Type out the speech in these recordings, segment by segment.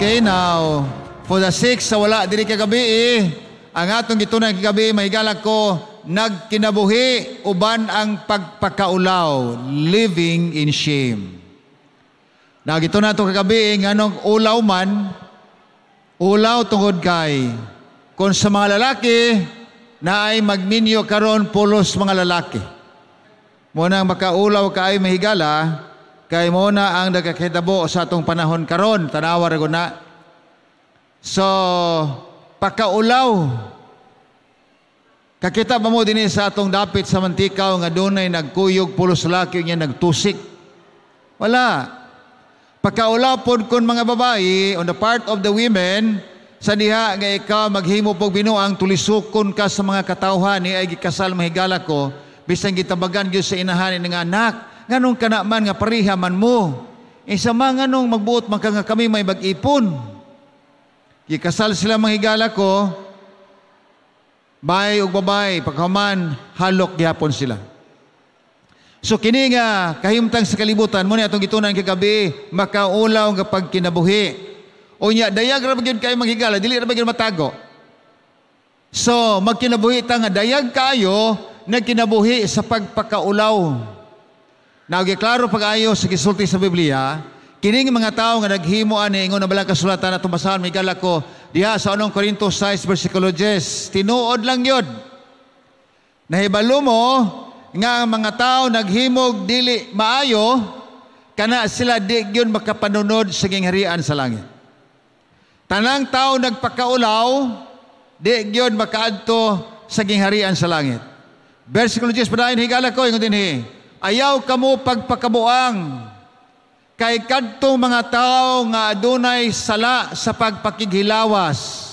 Okay, now, for the sake sa wala diri kagabi eh, ang atong gitunan kagabi, mahigala ko, nagkinabuhi uban ang pagpakaulaw, living in shame. Now, gitunan ato kagabi, nganong ulaw man, ulaw tungod kay, kung sa mga lalaki, na ay magminyo karon pulos mga lalaki. Mao nang makaulaw kay mahigala, kay mao na ang nagakahitabo sa atong panahon karon, tanawa ra na. So, pakaulaw. Kakita ba mo dinhi sa atong dapit sa Mantikaw nga dunay nagkuyog pulos laki niya nagtusik? Wala. Pakaulaw pod kon mga babae, on the part of the women, sa diha nga ikaw maghimo pog binuang, tulisukon ka sa mga katawhan ni ay gikasal, mahigala ko, bisan gitabagan gyud sa inahan ni nga anak, nganong kana man nga pareha man mo. Isa man nganong magbuot man ka nga kami may mag-ipon. Gikasal sila, mahigala ko, bay ug babay, pagkahuman halok gihapon sila. So kini nga kahimtang sa kalibutan mao ni atong gitunan kagabi, makaulaw nga pagkinabuhi. Unya dayag ra gyud kay maghigala, dili ra gyud matago. So magkinabuhi ta nga dayag kaayo nagkinabuhi sa pagpakaulaw. Now, klaro pag-ayo sa gisulti sa Biblia, kining mga tao nga naghimo ani, ingon na balang kasulatan atong basahan, mahigala ko, diha sa unong Korinto 6 versikulo 10, tinuod lang yun. Nahibalo mo nga ang mga tao naghimog dili maayo, kana sila di gyud makapanunod sa gingharian sa langit. Tanang tao nagpakaulaw, di gyud makaadto sa gingharian sa langit. Versikulo 10 padayon, higala ko, ingon dinhi, "Ayaw kamo pagpakabuang, kay kadtong mga tao nga adunay sala sa pagpakighilawas."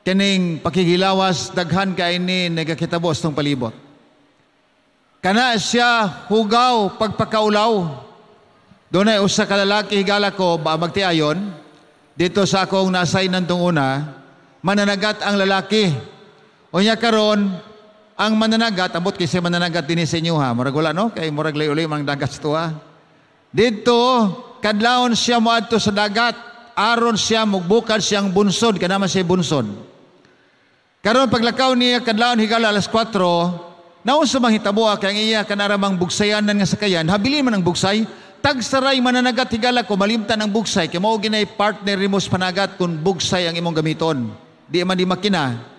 Kining pakighilawas daghan kay ni nagakitabo sa palibot. Kana siya hugaw pagpakaulaw. Dunay usa ka lalaki, higala ko, ba magtiayon dito sa akong nasay nantong una, mananagat ang lalaki. Unya karon ang mananagat, ambot kasi mananagat dinhi sa inyo ha. Murag wala no, kay murag lay-uli mang dagat sa tuwa. Dito kadlawon siya moadto sa dagat aron siya mugbukad siyang bunsod, kana man siya bunsod. Karon paglakaw niya kadlawon, higala, alas 4, naunsa mang hitabo kay ang iya kanaramang bugsayanan nga sakayan, habilin man ang bugsay. Tagsaray mananagat, higala ko, malimtan ang bugsay kay mao ginay partner nimo sa panagat kung bugsay ang imong gamiton. Di man di makina.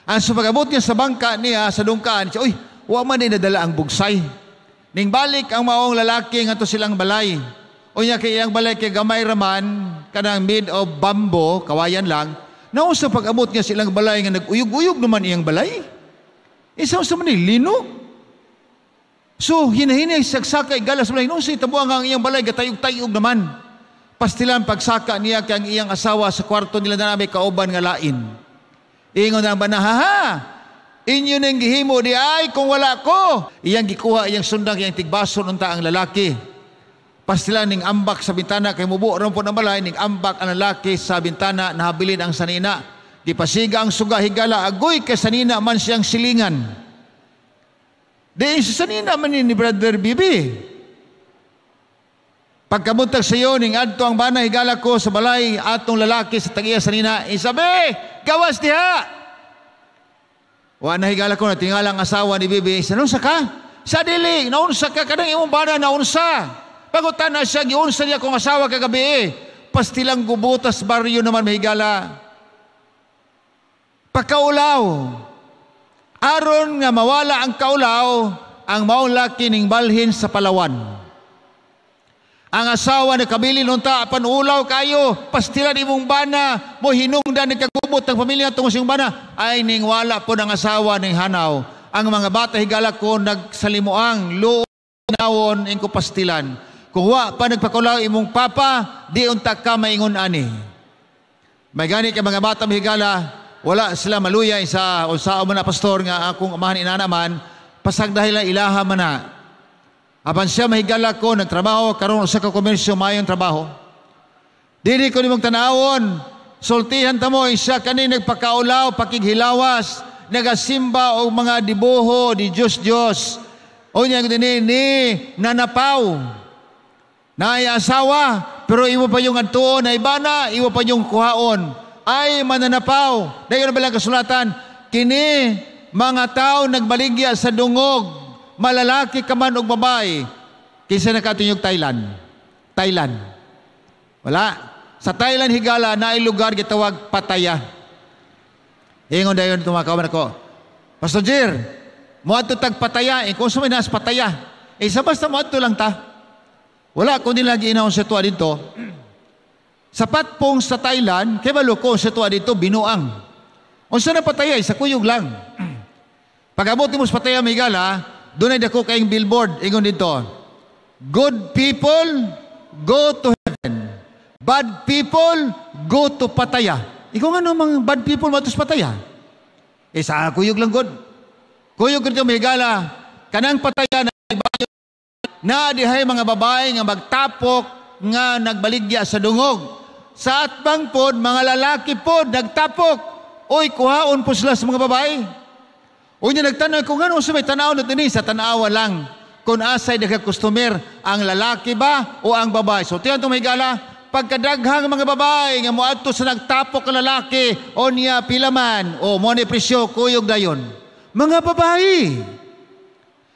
Ang sa pag-abot niya sa bangka niya sa dungkaan siya, "Uy, wa man ni nadala ang bugsay." Ning balik ang maong lalaki ngadto silang balay. Unya kay iyang balay kay gamay raman, kanang made of bamboo, kawayan lang. Naunsa pag-abot niya silang balay nga nag-uyog-uyog naman iyang balay. Isa sa man ni lino. So hinahinay sagsaka galas balay, naunsa hitabo ang iyang balay gatayog-tayog naman. Pastilan pagsaka niya kay ang iyang asawa sa kwarto nila na may kauban nga lain. Ingon ang bana, "Ha, inyo nang gihimo di ay kung wala ko." Iyang gikuha iyang sundang, iyang tigbason unta ang lalaki. Pastilan ning ambak sa bintana kay mubo ron po ng balay, ning ambak ang lalaki sa bintana, nahabilin ang sanina. Gipasiga ang suga, higala, agoy kay sanina man siyang silingan. Di sa sanina man ni Brother Bibi. Pagkabuntag sa iyo, ning adto ang bana, higala ko, sa balay atong lalaki sa tagiya sanina, "Isabi, gawas diha!" Wa na, higala ko, natingala ang asawa ni Bibi, "Sa naunsa ka?" "Sa dili, naunsa ka, kanang imong bana naunsa." Pagutan na siya, "Giunsa niya kong asawa kagabi." Pastilang gubutas baryo naman, mahigala. Pagkaulaw. Aron nga mawala ang kaulaw, ang maong laki ning balhin sa Palawan. Ang asawa na kabilin unta apan ulaw kayo, pastilan imong bana, mo hinungdan ni kagubot ang pamilya tungod sa imong bana, ay ning wala po ng asawa ning hanaw. Ang mga bata, higala ko, nagsalimuang, luo nawon ing pastilan. Kung wa pa nagpakulaw imong papa, di unta ka maingon ani. May gani kay mga bata, higala, wala sila maluyay sa unsa man na pastor nga akong amahan inana man, pasag dahil ilaha man na. Apan siya, mahigala ko, nagtrabaho karon sa komersyo, mayong trabaho. Dili ko nimong tanawon, sultihan ta mo siya kani nagpakaulaw, pakighilawas, nagasimba og mga dibuho di Diyos Diyos. O niya dinhi ni nanapaw. Naay asawa, Pero imo pa yung adtuon na ibana, imo pa yung kuhaon. Ay mananapaw. Dayon na balang kasulatan, kini mga tao nagbaligya sa dungog, malalaki ka man og babae. Kinsa nakatunyog Thailand? Thailand. Wala. Sa Thailand, higala, naay lugar gitawag Pataya. Ingon dayon tumakawan ako, "Pastor Jer, moadto tag Pataya." Eh, kung sa may nas Pataya. Eh, sa basta moadto lang ta. Wala ko nila giinahon sa tuwa dito. Sa Patpong sa Thailand, kay balo ko sa tuwa dito, binuang. Unsa na Pataya, sa kuyog lang. Pag-abot mo sa Pataya, may gala, doon ay dako kayong billboard. Ingon dito, "Good people go to heaven. Bad people go to Pataya." Ikaw nga mga bad people moadto sa Pataya? Eh sa kuyog lang god. Kuyog dito, may gala, kanang Pataya na na dihay mga babae nga magtapok nga nagbaligya sa dungog. Sa atbang pod, mga lalaki pod nagtapok. Oy, kuhaon po sila sa mga babae. Uy, niya nagtanaw ko nga sa may tanaw na dinhi sa tanawa lang. Kung asay nagka-customer, ang lalaki ba o ang babae. So, tiyan itong higala, pagkadaghang mga babae nga moadto sa nagtapok ang lalaki, o niya pila man, o mo ni presyo, kuyog dayon. Mga babae.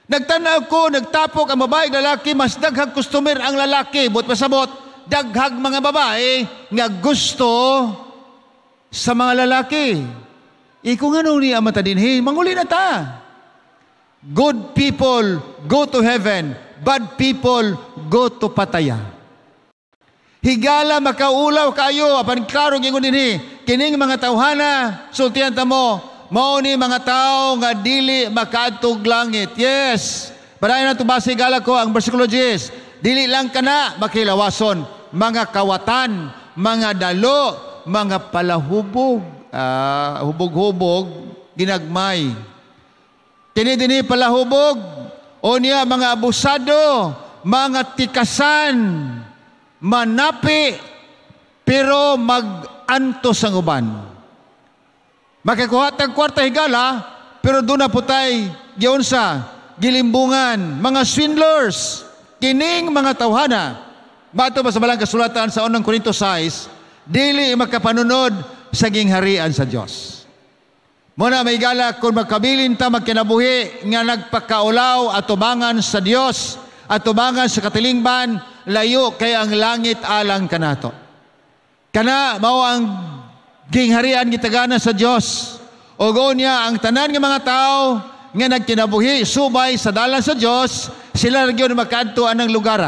Nagtanaw ko, nagtapok ang babae, lalaki, mas daghang customer ang lalaki. But pasabot, daghang mga babae nga gusto sa mga lalaki. Iko nga nung niya mata dinhi, manguli na ta. Good people go to heaven, bad people go to Pataya. Higala makaulaw kayo, apan klaro ingon dinhi, kining mga tawhana, sultihan ta mo, mao ni mga tao nga dili makaadtog langit. Yes. Padayon na basa, higala ko ang versikulo 10. Dili lang kana makilawason, mga kawatan, mga dalo, mga palahubog, hubog-hubog, ginagmay. Kini dinhi palahubog, o niya mga abusado, mga tikasan, manapi, pero mag-antos ang uban. Makakuha tag kwarta, higala, pero doon na putay giunsa, gilimbungan, mga swindlers, kining mga tawhana. Bato ba sa balang kasulatan sa unang Korinto 6, dili makapanunod sa gingharian sa Dios. Muna may gala kung magkabilin ta magkinabuhi nga nagpakaulaw at tubangan sa Dios at tubangan sa katilingban, layo kay ang langit alang kanato. Kana mao ang gingharian gitagana sa Dios. O niya ang tanan nga mga tao nga nagkinabuhi subay sa dalan sa Dios, sila ra gyud makaadto anang lugar.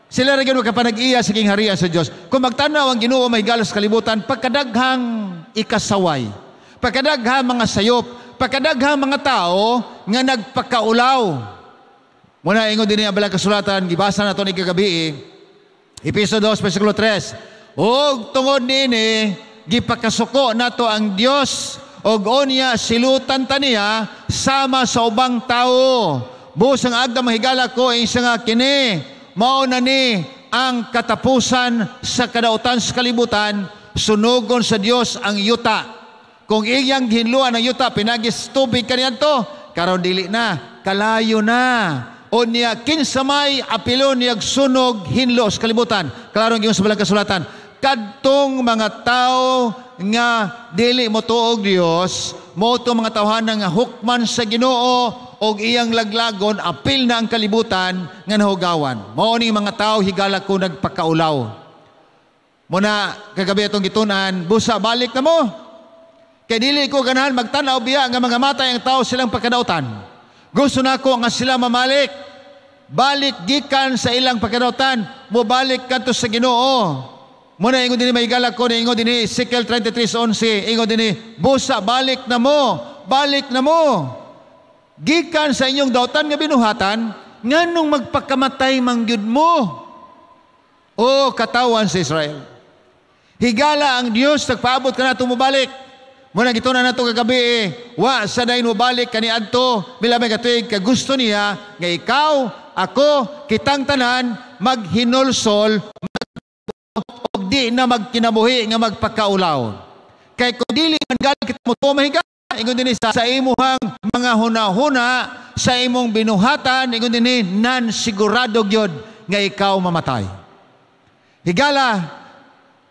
Sila ra gyud makapanag-iya sa gingharian sa Dios. Kung magtanaw ang Ginoo, may galas kalibutan, pagkadaghang ikasaway, pagkadaghang mga sayop, pagkadaghang mga tao nga nagpakaulaw. Muna ingon din ang balang kasulatan, gibasa na ito ni kagabi, Epeso 2, versikulo 3. Og tungod niini, gipakasuko nato ang Dios og onya silutan ta niya sama sa ubang tao. Busa ang agda mahigala ko isa nga kini mao na ni ang katapusan sa kadautan sa kalibutan, sunugon sa Dios ang yuta. Kung iyang gihinluan ang yuta pinagis tubig kaniadto, karon dili na, kalayo na. O niya kinsa may apilon niyag sunog hinlo sa kalibutan. Klaro ang sa balang kasulatan. Kadtong mga tao nga dili mo tuog Dios, mo to mga tawhana nga hukman sa Ginoo og iyang laglagon, apil na ang kalibutan nga nahugawan. Mao ning mga tao, higala ko, nagpakaulaw. Muna kagabi atong gitunan, busa balik na mo. Kay dili ko ganahan magtan-aw biya nga mga matay ang tao silang pagkadautan. Gusto nako nga sila mamalik. Balik gikan sa ilang pagkadautan, mobalik kadto sa Ginoo. Muna ingon dinhi mahigala ko, ingon dinhi Ezekiel 33:11, ingon dinhi, busa balik na mo, balik na mo. Gikan sa inyong dautan nga binuhatan, nganong magpakamatay man gyud mo? O katawan sa Israel. Higala ang Dios nagpaabot ka na mobalik. Muna gitunan nato kagabi wa sa dayon mobalik kaniadto bila may katuig ka gusto niya nga ikaw, ako, kitang tanan maghinulsol og di na magkinabuhi nga magpakaulaw. Kay kung dili man galing kita mo mahiga, ingon dinhi sa imuhang mga hunahuna, sa imong binuhatan, ingon dinhi nan sigurado gyud nga ikaw mamatay. Higala,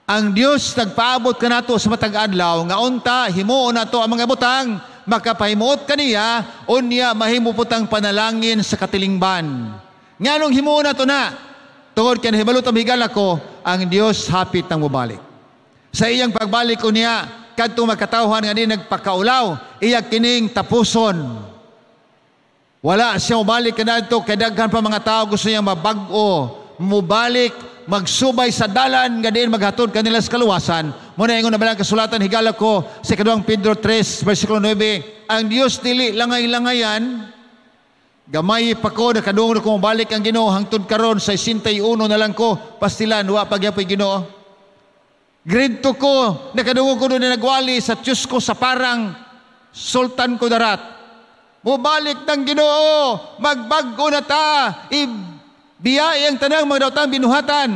ang Dios nagpaabot kanato sa matag adlaw nga unta himuon nato ang mga butang makapahimuot kaniya, unya mahimo putang panalangin sa katilingban. Nganong himuon nato na? Tungod kay nahibalo ta, higala ko, ang Dios hapit nang mobalik. Sa iyang pagbalik unya, kadtong makatawhan nga di nagpakaulaw, iya kining tapuson. Wala siya mobalik kanadto kay daghan pa mga tao gusto niya mabag-o, mobalik, magsubay sa dalan nga diin maghatod kanila sa kaluwasan. Muna ingon na balang kasulatan, higala ko, sa ikaduhang Pedro 3 versikulo 9, ang Dios dili langay-langayan. Gamay pa ko, nakadungog ko mobalik ang Ginoo, hangtod karon sa 61 na lang ko, pastilan wa pa gyapoy Ginoo. Grade 2 ko, nakadungog ko doon na nagwali sa Diyos ko sa parang Sultan Kudarat. Mubalik ng Ginoo, magbag-o na ta, ibiyai ang tanang mga daotang binuhatan.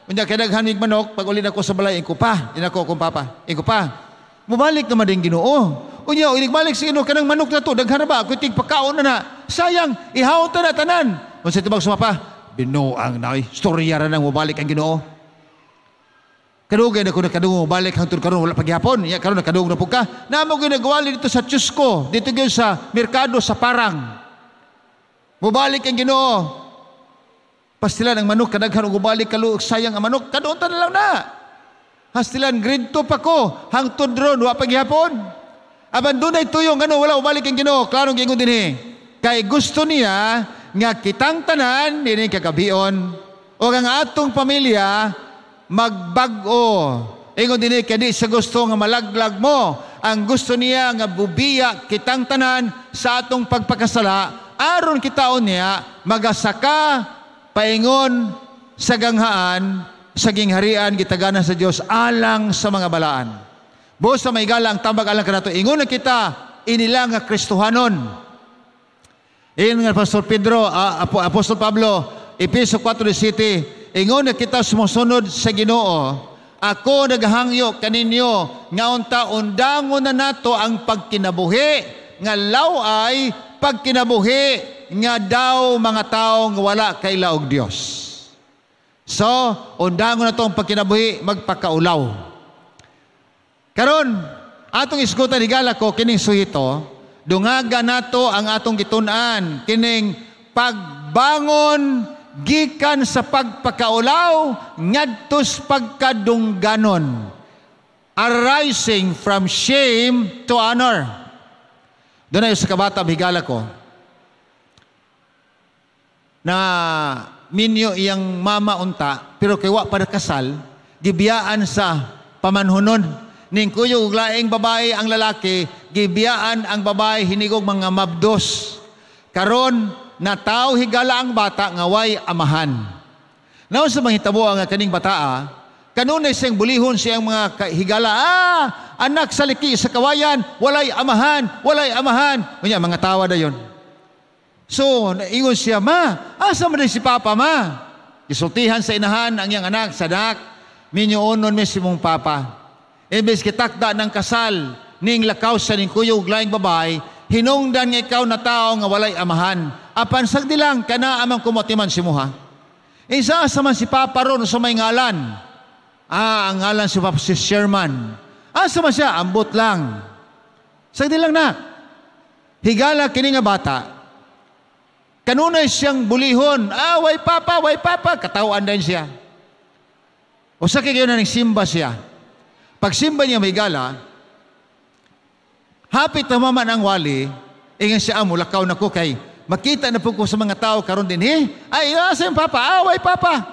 Unya kay daghan mig manok, pag uli nako sa balay, ingko pa, inako akong papa, ingko pa. Mubalik naman din Ginoo. Unya, balik sa Ginoo kanang manok na to, daghan na ba? Ako tig pagkaon na na. Sayang, ihawon ta na tanan. Unsa tubag sumapa? Binuang na, storya ra nang mubalik ang Ginoo. Kadugay na ko nakadungog balik, hangtod karon wala pagyapon. Ya karon nakadungog na pud ka. Namo gyud nagwali dito sa Chusco, dito gyud sa merkado sa Parang. Mubalik ang Ginoo. Pastilan ang manok kadaghan og balik kalu sayang ang manok, kadoon ta na lang na. Hastilan grade 2 pa ko hangtod ron wa pagyapon. Apan dunay tuyong ngano wala mobalik ang Ginoo, klarong giingon dinhi. Kay gusto niya nga kitang tanan dinhi kagabion o ang atong pamilya magbag-o. Ingon dinhi kay di sa gusto nga malaglag mo. Ang gusto niya nga bubiya kitang tanan sa atong pagpakasala aron kitaon niya magasaka paingon sa ganghaan sa gingharian gitagana sa Dios alang sa mga balaan. Buos sa mahigala ang tambag alang kanato. Ingon na kita inila nga Kristohanon. Ingon nga Pastor Pedro, Apostol Pablo, Epeso 4:17, ingon na kita sumusunod sa Ginoo. Ako naghangyo kaninyo nga unta undangon na nato ang pagkinabuhi nga law-ay pagkinabuhi nga daw mga tao nga wala kaila og Dios. So, undangon na to ang pagkinabuhi magpakaulaw. Karon, atong isgutan, higala ko, kining suhito, dungaga nato ang atong gitun-an kining pagbangon gikan sa pagpakaulaw ngadtos pagkadungganon. Arising from shame to honor. Doon ay sa kabata, higala ko, na minyo iyang mama unta, pero kay wa pa nakasal, gibiyaan sa pamanhunon. Ning kuyog og laing babae ang lalaki, gibiyaan ang babae hinigog mga mabdos. Karon nataw, higala, ang bata nga way amahan. Naon sa mahitabo ang kaning bataa, kanunay siyang bulihon siyang mga higala, "Ah, anak sa liki sa kawayan, walay amahan, walay amahan." Unya mga tawa dayon. So, naingon siya, "Ma, asa man si papa, ma?" Isultihan sa inahan ang iyang anak, "Sanak, minyoonon mi si mong papa. Imbes kitakda ng kasal, ning lakaw sa ning kuyog laing babae, hinungdan nga ikaw na tao nga walay amahan. Apan sagdi lang, kana amang kumatiman si muha." "Isa sa man si papa ron sa may ngalan?" "Ah, ang ngalan si papa si Sherman." "Asa man siya?" "Ambot lang." "Sagdi lang, nak." Higala, kini nga bata, kanunay siyang bulihon, "Ah, way papa, way papa." Katawan din siya. O sa kayo na simba siya. Pag simba niya, may gala, hapit na maman ang wali, ingan siya, "Amo, lakaw na ko kay makita na po ko sa mga tao karon din, eh, ay, asa yung papa? Ah, way papa."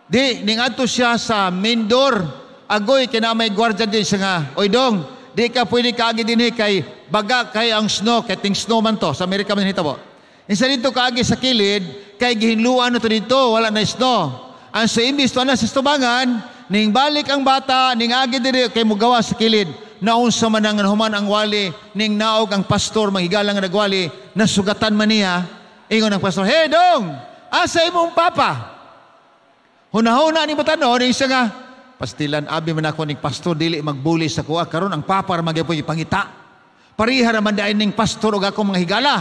Di, ning adto siya sa main door, agoy, kina may gwardiya din siya nga, "Oy dong, di ka pwede kaagi din eh, kay baga kay ang snow, kay ting snow man to, sa Amerika man hitabo. Insa dito kaagi sa kilid, kay gihinluan na to dito, wala na snow." Ang sa imbis to na sa tubangan, ning balik ang bata, ning agi diri kay mugawa sa kilid. Naunsa man ang human ang wali, ning naog ang pastor manghigala nga nagwali, nasugatan man niya. Ingon ang pastor, "Hey dong, asa imong papa?" Hunahuna ni batanon, ning siya nga, "Pastilan, abi man ako ning pastor dili magbuli sa kuha karon, ang papa ra magyapon ipangita. Pareha ra man dayon ning pastor og akong mga higala."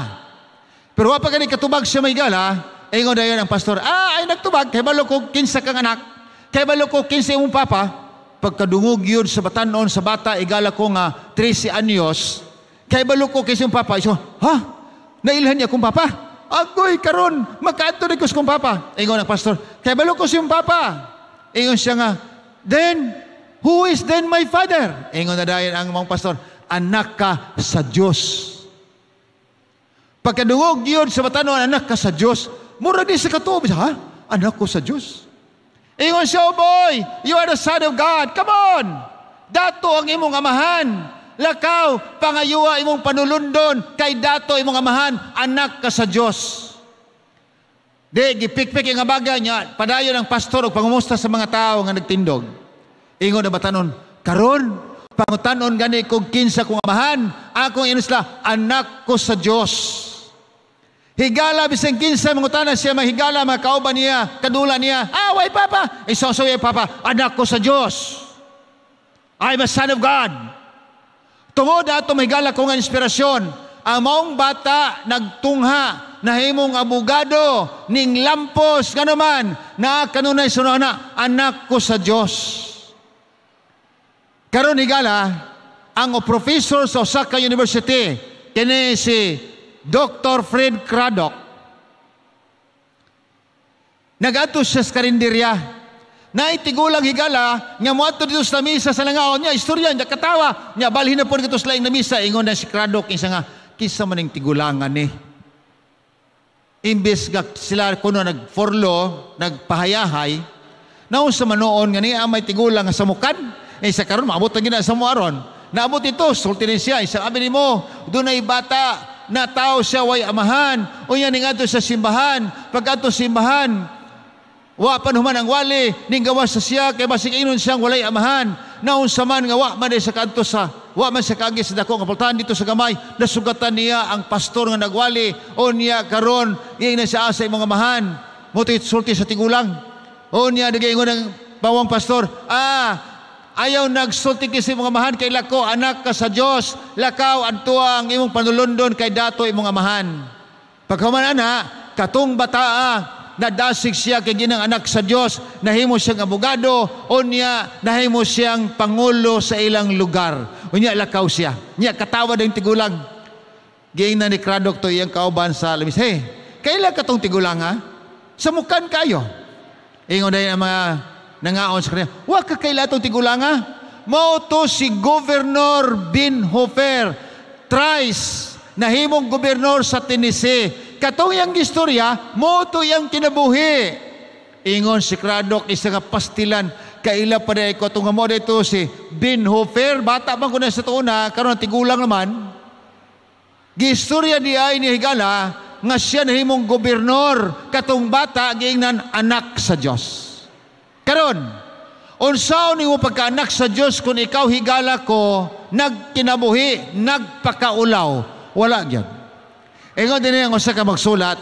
Pero wa pa gani katubag siya, may higala, ingon dayon ang pastor, "Ah, ay nagtubag, kay balo ko kinsa kang anak. Kay balo ko kinsa imong papa. Pagkadungog yun sa batanon sa bata, igala ko nga 13 anyos, kay balo ko kinsa imong papa. So, ha? Nailhan niya akong papa? Agoy, karon makaadto ni ko sa kong papa. Ingon ang pastor, kay balo ko sa imong papa. Ingon siya nga, then, who is then my father? Ingon na dayon ang mga pastor, anak ka sa Diyos. Pagkadungog yun sa batanon, anak ka sa Diyos, mura di sa katuob. Ha? Anak ko sa Diyos? Ingon siya, oh boy, you are the son of God. Come on! Dato ang imong amahan. Lakaw, pangayuwa imong panulundon, kay dato imong amahan, anak ka sa Diyos. Di, gipikpik ang abaga niya, padayon ang pastor og pangumusta sa mga tao nga nagtindog. Ingon na batanon, karon, pangutanon gani kog kinsa kong amahan, akong inusla, anak ko sa Diyos. Higala bisan kinsa mangutana siya, mahigala mga kauban niya, kadula niya, ah, way papa, isosoy papa, anak ko sa Diyos. I'm a son of God. Tungod ato mahigala ko nga inspirasyon, ang maong bata nagtungha, nahimong abogado, ning lampos, ganuman, na kanunay sunana, anak ko sa Diyos. Karon higala, ang professor sa Osaka University, kini si Dr. Fred Craddock, nagadto siya sa karinderya. Naitigulang higala, nga moadto dito sa misa sa langaon niya, istorya niya, katawa, niya, balhin na po dito sa laing na misa, ingon na si Craddock, isa nga, kisa man ang tigulangan ni. Imbes nga sila kuno nagforlo, nagpahayahay, naon sa manoon nga niya may tigulang nga samukan, eh sa karon maabot na gina sa muaron. Naabot ito, sulti ni siya, isang abi nimo, dunay bata, na tao siya way amahan, unya ning adto sa simbahan, pag adto simbahan, wa pa human ang wali, ning gawas sa siya, kay basig inon siyang walay amahan, naunsa man nga wa man sa kadto sa, wa man sa kaagi sa dako nga pultahan dito sa gamay, nasugatan niya ang pastor nga nagwali, o niya karon iyang na siya sa imong amahan, moto'y sulti sa tigulang, o niya nagaingon ang bawang pastor, ah, ayaw nagsulti ki sa imong amahan kay lako anak ka sa Dios, lakaw adto ang imong panulundon kay dato imong amahan. Pagkahuman ana, katong bataa nadasig siya kay ginang anak sa Dios, nahimo siyang abogado, unya nahimo siyang pangulo sa ilang lugar. Unya lakaw siya. Nya katawa ng tigulang. Giingnan ni Craddock to iyang kauban sa lamis. Hey, kaila katong tigulang ha? Samukan kayo. Ingon dahil ang mga nangaon sa kanya, wa ka kaila itong tigulang ha? Mao to si Governor Binhofer. Thrice nahimong gobernador sa Tennessee. Katong iyang istorya, mao to iyang kinabuhi. Ingon si Craddock, isa nga pastilan, kaila pa dahil ko itong mo dito si Binhofer, bata man ko na sa tuuna, karon tigulang naman. Gistorya di ay ni higala, nga siya nahimong gobernador, katong bata, giingnan anak sa Dios. Karon, unsaon nimo pagkaanak sa Dios kung ikaw higala ko, nagkinabuhi, nagpakaulaw, wala gyud. Ingon din ang usa ka magsulat,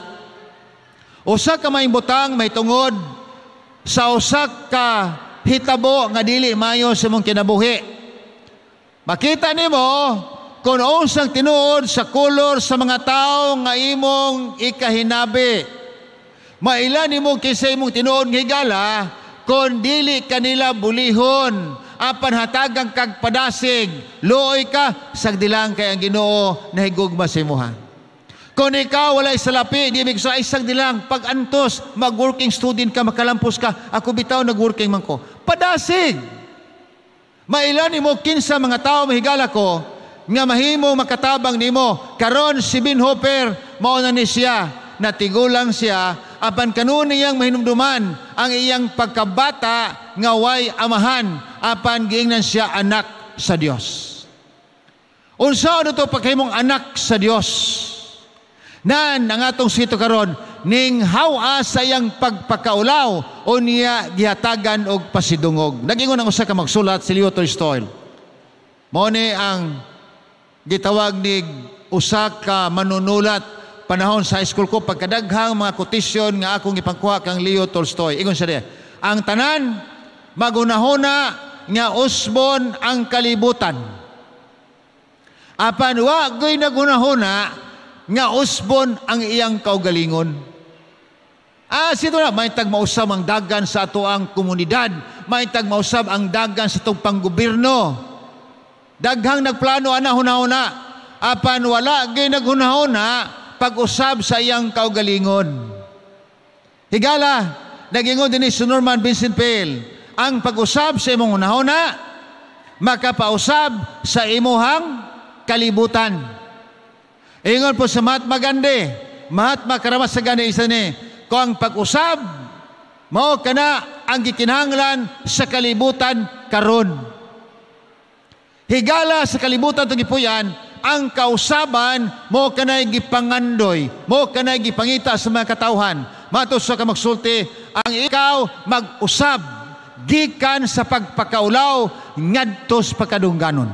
usa ka maimbutang may tungod sa usa ka hitabo nga dili maayo sa imong kinabuhi. Makita nimo kung unsang tinuod sa kolor sa mga tawo nga imong ikahinabi. Maila nimo kinsa imong tinuod nga higala kon dili kanila bulihon, apan hatagang kag padasig, luoy ka sagdilang kay ang Ginoo nahigugma sa imuha. Kung ikaw walay salapi, di ibig sa isang dilang, pag-antos, mag-working student ka, makalampos ka, ako bitaw nag-working man ko. Padasig! Mailan nimo kinsa mga tao mahigala ko, nga mahimo makatabang nimo. Karon si Binhofer, mao na ni siya, natigulang siya, apan kanuno niyang mahinumduman ang iyang pagkabata nga way amahan, apan giingnan siya anak sa Dios. Unsa ano to pagkahimong anak sa Dios? Nan ang atong sito karon ning hawa sa iyang pagpakaulaw o niya gihatagan og pasidungog. Nagingon ang usa ka magsulat si Leo Tolstoy. Mao ni ang gitawag ni usa ka manunulat panahon sa high school ko pagkadaghang mga quotation nga akong ipangkuha kang Leo Tolstoy. Ingon siya diha, ang tanan magunahona nga usbon ang kalibutan. Apan wa goy nagunahona nga usbon ang iyang kaugalingon. Sito na, mahitag mausab ang dagan sa ato ang komunidad, mahitag mausab ang dagan sa atong panggobyerno. Daghang nagplano ana hunahuna, apan wala gyud naghunahuna pag-usab sa iyang kaugalingon. Higala, nagingon din ni si Norman Vincent Peale, ang pag-usab sa imong hunahuna makapausab sa imuhang kalibutan. Ingon po sa Mahatma Gandhi, Mahatma karamas sa Gandhi isa ni, kung ang pag-usab mao kana ang gikinahanglan sa kalibutan karon. Higala sa kalibutan itong gipuy-an, ang kausaban mo kanay gipangandoy, mo kanay gipangita sa mga katawhan. Matos sa ka magsulti, ang ikaw mag-usab gikan sa pagpakaulaw ngadto sa pagkadungganon.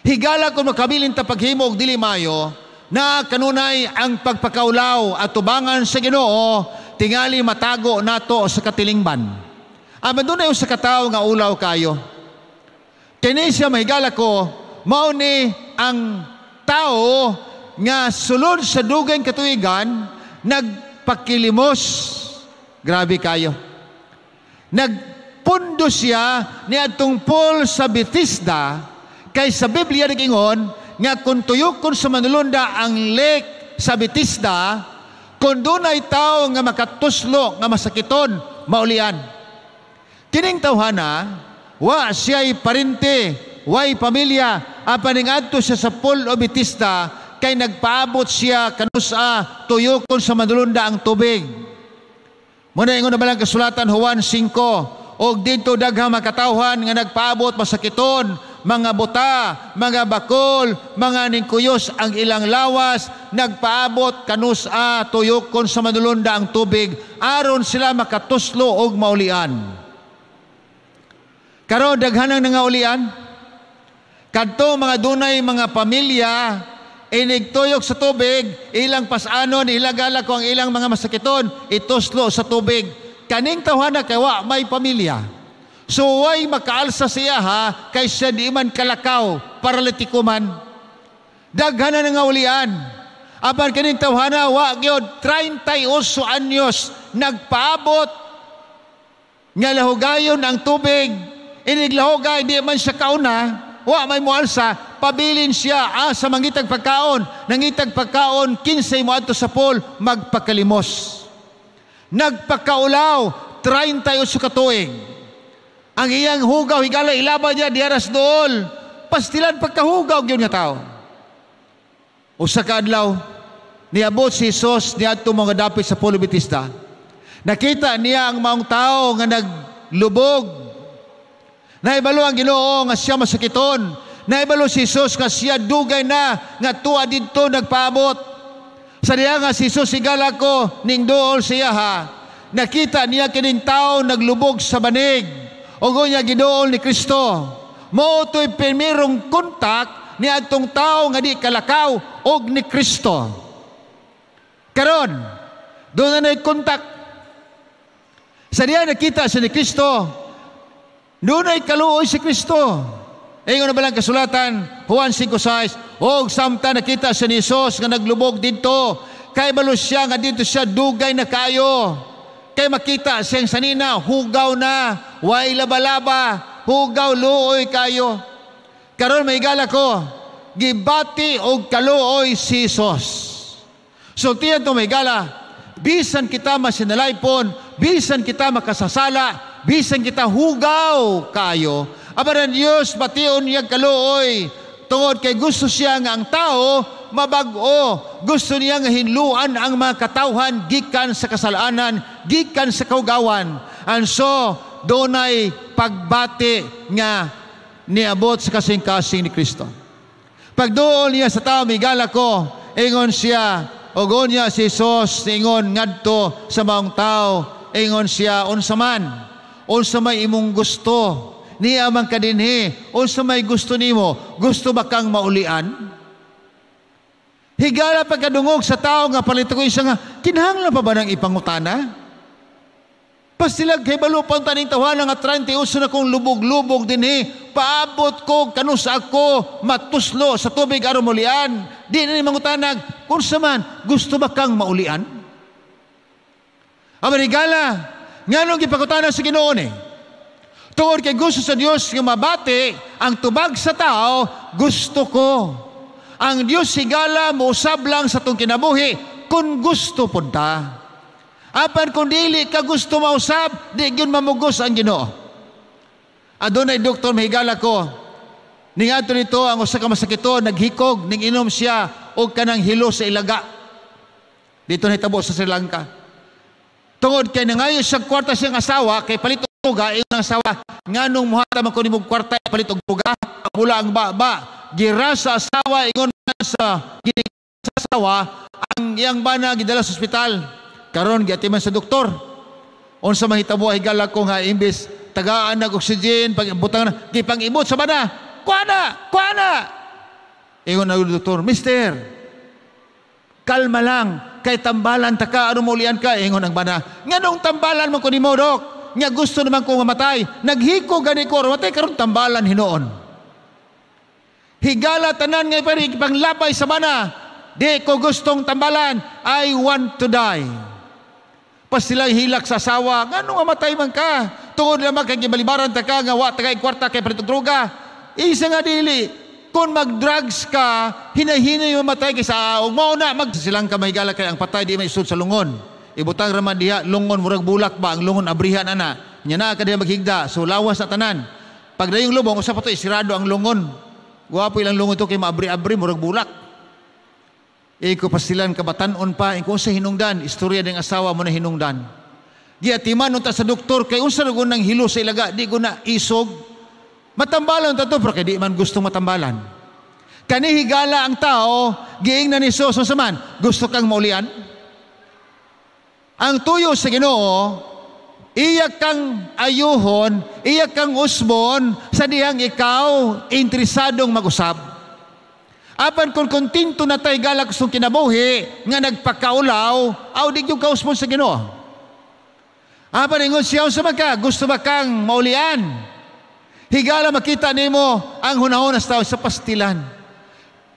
Higala kung makabilin ta paghimo og dili mayo, na kanunay ang pagpakaulaw at tubangan sa Ginoo tingali matago nato sa katilingban. Apan dunay usa ka tawo nga ulaw kayo. Kini siya, mahigala ko, mao ni ang tao nga sulod sa dugay katuigan nagpakilimos. Grabe kayo. Nagpundo siya niadtong pool sa Bethesda, kay sa Biblia nagingon nga kung tuyokon sa manulunda ang lake sa Bethesda, kung dunay tao nga makatuslo nga masakiton, maulian. Kining tawhana, wa siya'y parente, way pamilya, apan ningadto siya sa pool o Bethesda, kay nagpaabot siya kanusa tuyokon sa manulunda ang tubig. Muna ingon na balang kasulatan Juan 5, og didto daghang makatawhan nga nagpaabot masakiton, mga buta, mga bakol, mga ningkuyos ang ilang lawas, nagpaabot kanusa tuyokon sa manulunda ang tubig, aron sila makatuslo og maulian. Karon daghanang nangaulian. Kadto mga dunay mga pamilya inigtuyok sa tubig, ilang pasanon, ilagala ko ang ilang mga masakiton, ituslo sa tubig. Kaning tawhana kay wa may pamilya. So way makaalsa siya ha, kay siya di man kalakaw, paralitiko man. Daghan na nangaulian. Apan kaning tawhana wa gyud 38 anyos nagpaabot nga lahugayon ang tubig. Iniglahugay di man siya kauna, wa may mualsa, pabilin siya sa mangitag pagkaon. Nangitag pagkaon, kinsay moadto sa pool, magpakalimos. Nagpakaulaw, 38 ka tuig. Ang iyang hugaw, higala, ilaba niya, diaras dool. Pastilan pagkahugaw gyud nga tao. Usa ka adlaw, niabot si Jesus niadto mga dapit sa pool of Bethesda. Nakita niya ang maong tao nga naglubog. Naibalo ang Ginoo nga siya masakiton. Naibalo si Jesus nga siya dugay na nga tuwa didto nagpaabot. Sa diha nga si Jesus higala ko ning duol siya ha. Nakita niya kining tao naglubog sa banig. Ug unya giduol ni Kristo. Mao to'y primerong kontak ni adtong tao nga di kalakaw og ni Kristo. Karon, doon na kontak. Sa diha nakita siya ni Kristo, doon ay kaluoy si Kristo. Ingon na balang kasulatan, Juan 5:6, og samtang nakita siya ni Jesus nga naglubog didto, kay balo siya nga didto siya dugay na kayo. Kay makita siyang sanina, hugaw na, way laba-laba, hugaw luoy kayo. Karon mahigala ko, gibati og kaluoy si Jesus. Sultihan to mahigala, bisan kita masinalaypon, bisan kita makasasala, bisan kita hugaw kayo, apan ang Dios bation niya kaluoy, tungod kay gusto siya nga ang tao mabag-o. Gusto niya nga hinluan ang mga katawhan gikan sa kasalanan, gikan sa kaugawan. And so, dunay pagbati nga niabot sa kasing-kasing ni Kristo. Pagduol niya sa tao, migala ko, ingon siya, og unya si Jesus, ingon ngadto sa maong tao, ingon siya, unsa man, unsa may imong gusto, niya man kadinhi, unsa may gusto nimo, gusto ba kang maulian? Higala pagkadungog sa tao nga palito ko siya nga, kinahanglan pa ba ng ipangutana? Pastilag kay balo pa ang taning tawana nga 38 na kong lubog-lubog dinhi, paabot ko kanus ako matuslo sa tubig aron maulian. Di na ni mangutanag, kung sa man, gusto ba kang maulian? Apan higala, nganong gipangutana sa Ginoo ni? Tungod kay gusto sa Dios nga mabati ang tubag sa tao, "Gusto ko." Ang Dios, higala, mousab lang sa atong kinabuhi kung gusto pud ta. Apan kung dili ka gusto mausab, di gyud mamugos ang Ginoo. Adunay doktor, mahigala ko. Ningadto nito ang usa ka masakito, naghikog, ning inom siya og kanang hilo sa ilaga. Dito nahitabo sa Sri Lanka. Tungod kay nangayo siya kwarta siyang asawa kay palit og droga, ingon ang asawa, "Nganong muhatag man ko nimong kwarta palit og droga?" Mula ang baba, gira sa asawa, ingon sa sa asawa, ang iyang bana gidala sa ospital. Karon giatiman sa doktor. Unsa mahitabo, higala ko, nga imbes tagaan ng oxygen, pag butang na, gipang-ibot sa bana. "Kuha na, kuha na." Ingon na doktor, "Mister, kalma lang, kay tambalan ta ka, ano maulian ka?" Ingon ang bana, "Nganong tambalan mo ko nimo, dok? Nga gusto naman ko mamatay. Naghiko gani ko, matay karon, tambalan hinuon." Higala, tanan nga panglabay sa bana, "Di ko gustong tambalan. I want to die." Pastilay hilak sa asawa, "Ngano nga matay man ka? Tungod lamang kay gibalibaran ta ka nga wa ta kay kwarta kay palit og droga." Isa nga dili, kung mag-drugs ka, hinahinay mamatay kaysa og mao na mag silang ka mahigala kay ang patay di may isud sa lungon. Ibutang raman diha lungon, murag bulak ba ang lungon, abrihan ana. Nya na ka diha maghigda, so lawas na tanan. Pag dayong lubong, usa pa to isirado ang lungon. Gwapo ilang lungon to kay maabri-abri, murag bulak. Iko pasilan kabatan-on pa, iko sa hinungdan, istorya ng asawa mo na hinungdan. Giatiman unta sa doktor kay unsa ra ng hilo sa ilaga, di ko na isog. Matambalan ta to, pero kay di man gusto matambalan. Kani, higala, ang tao, giingnan ni Jesus, unsa man, "Gusto kang maulian?" Ang tuyo sa Ginoo, iya kang ayuhon, iya kang usbon sa dihang ikaw interesadong mag-usab. Apan kung kontento na tay galak sa kinabuhi nga nagpakaulaw, aw di yung kausbon sa Ginoo. Apan ingon siya, "Unsa man ka, gusto ba kang maulian?" Higala, makita nimo ang hunahon sa tao sa pastilan.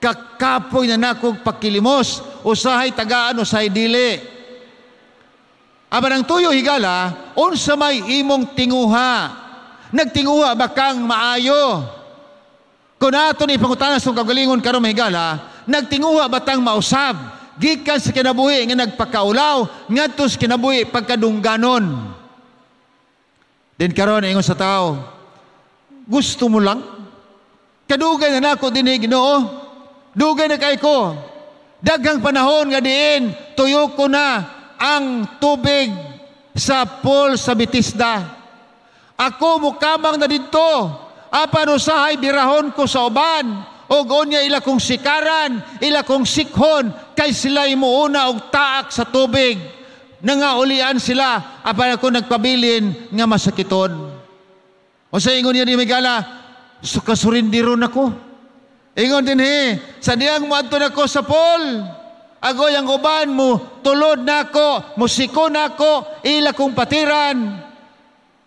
"Kakapoy na nakog pakilimos, usahay tagaan, usahay dili." Apan ang tuyo, higala, unsa may imong tinguha? Nagtinguha ba kang maayo? Kung ato ni pangutana sa kagalingon karon, mahigala, nagtinguha ba tang mausab gikan sa kinabuhi nga nagpakaulaw ngadto sa kinabuhi pagkadungganon? Din karon ingon sa tao, "Gusto mo lang? Kadugay na nako dinhi, Ginoo. Dugay na kay ko. Daghang panahon nga diin tuyo ko na ang tubig sa pool sa Bethesda. Ako mukamang na didto. Apan usahay birahon ko sa uban og unya ila kong sikaran, ila kong sikhon kay sila muuna og taak sa tubig. Nangaulian sila, apan ako nagpabilin nga masakiton." O sa ingon niya ni Migala, "Sukasurindiron ako." Ingon din he, "Sa diyang moadto nako sa pool, agoy ang uban mo, tulod nako, musiko nako, ila kong patiran.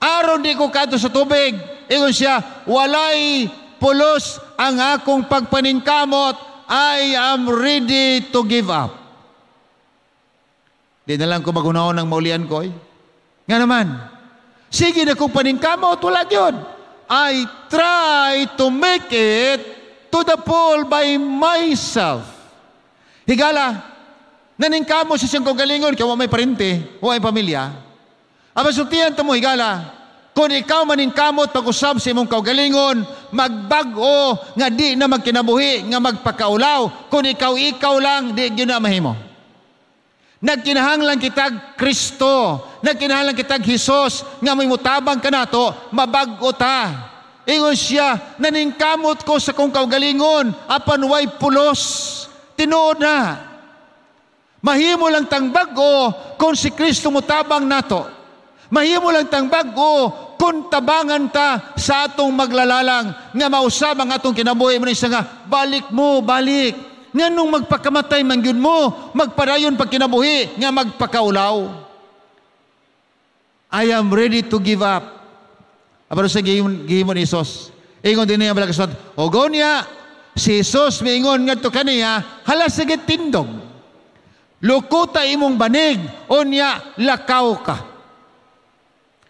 Aron di ko kadto sa tubig." Ingon siya, "Walay pulos ang akong pagpaningkamot. I am ready to give up. Di na lang ko magunahon ng maulian ko." Eh. Nga naman, sige na kong paningkamot, wala yun. "I try to make it to the pool by myself." Higala, naningkamot sa siyang kagalingon, kaya wa may parente, wa may pamilya. Apan sultihan ta mo, higala, kung ikaw maningkamot pag-usab sa imong kaugalingon, magbag-o nga di na magkinabuhi, nga magpakaulaw, kung ikaw lang, di gyud na mahimo. Nagkinahanglan kitag Kristo, nagkinahanglan kitag Hesus nga may mutabang kanato, mabag-o ta. Ingon siya, "Naningkamot ko sa kong kaugalingon, apan way pulos." Tinuod na. Mahimo lang tang bag-o kung si Kristo mutabang nato. Mahimo lang tang bag-o kung tabangan ta sa atong maglalalang nga mausab ang atong kinabuhi mo nga balik mo, balik. Nganong magpakamatay man gyud mo, magpadayon pag kinabuhi nga magpakaulaw? "I am ready to give up." Apan sa gihimo ni Jesus? Ingon din niya balakasot. O niya, si Jesus miingon ngadto kaniya, "Hala sige, tindog." Lukuta imong banig, unya lakaw ka.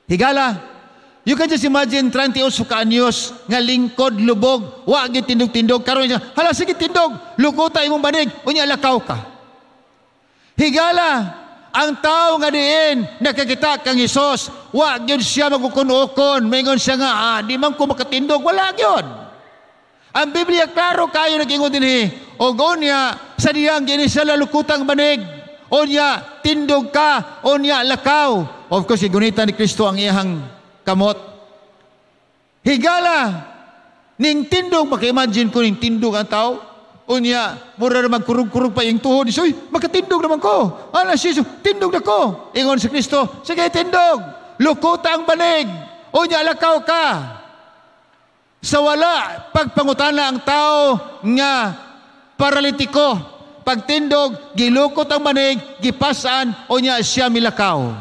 Higala, you can just imagine 38 ka anyos nga lingkod lubog, wa gyud tindog-tindog karon siya, hala, sige, tindog, lukuta imong banig, unya lakaw ka. Higala, ang tao nga diin nakakita kang Hesus, wa gyud siya magukon-ukon, maingon siya nga, "Ah, di man ko makatindog," wala gyud. Ang Biblia klaro kayo nag-ingon dinhi, og unya sa diyang gini siya lalukutang banig, unya tindog ka, unya lakaw. Of course, gunitan ni Kristo ang iyang kamot. Higala, ning tindog, maka-imagine ko ning tindog ang tao. Unya, mura na magkurog-kurog pa yung tuhod. Uy, makatindog naman ko. Ana siya, tindog na ko. Ingon si Kristo, "Sige, tindog. Lukuta ang banig. Unya, lakaw ka." Sa wala, pagpangutana ang tao nga paralitiko, pagtindog, gilukot ang banig, gipasan, unya siya milakaw.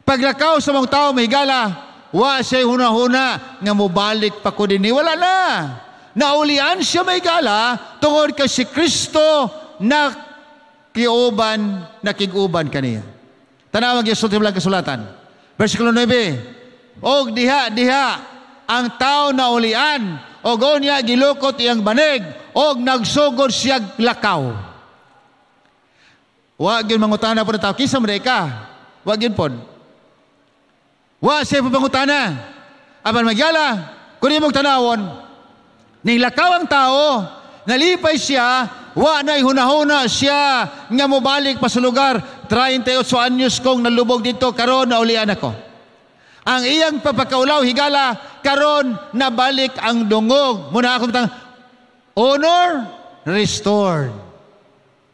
Paglakaw sa mga tao, mahigala, wa siya huna-huna nga mobalik pa ko dinhi. Wala na. Naulian siya, mahigala, tungod kay si Kristo na kiuban, nakig-uban kaniya. Tanawag yung sulti lang kasulatan. Versikulo 9. Og diha, diha, ang tao naulian, og unya gilukot iyang banig, og nagsugod siya lakaw. Wa gyud mangutana po na tao, "Kinsa man ka?" Wa gyud pod. Wa siya pangutana. Apan magyala, kung imong tanawon, ning lakaw ang tao, nalipay siya, wa na hunahuna siya nga mobalik pa sa lugar. 38 anyos kong nalubog dito, karon naulian ako. Ang iyang papakaulaw, higala, karon nabalik ang dungog. Muna ako tang honor restored.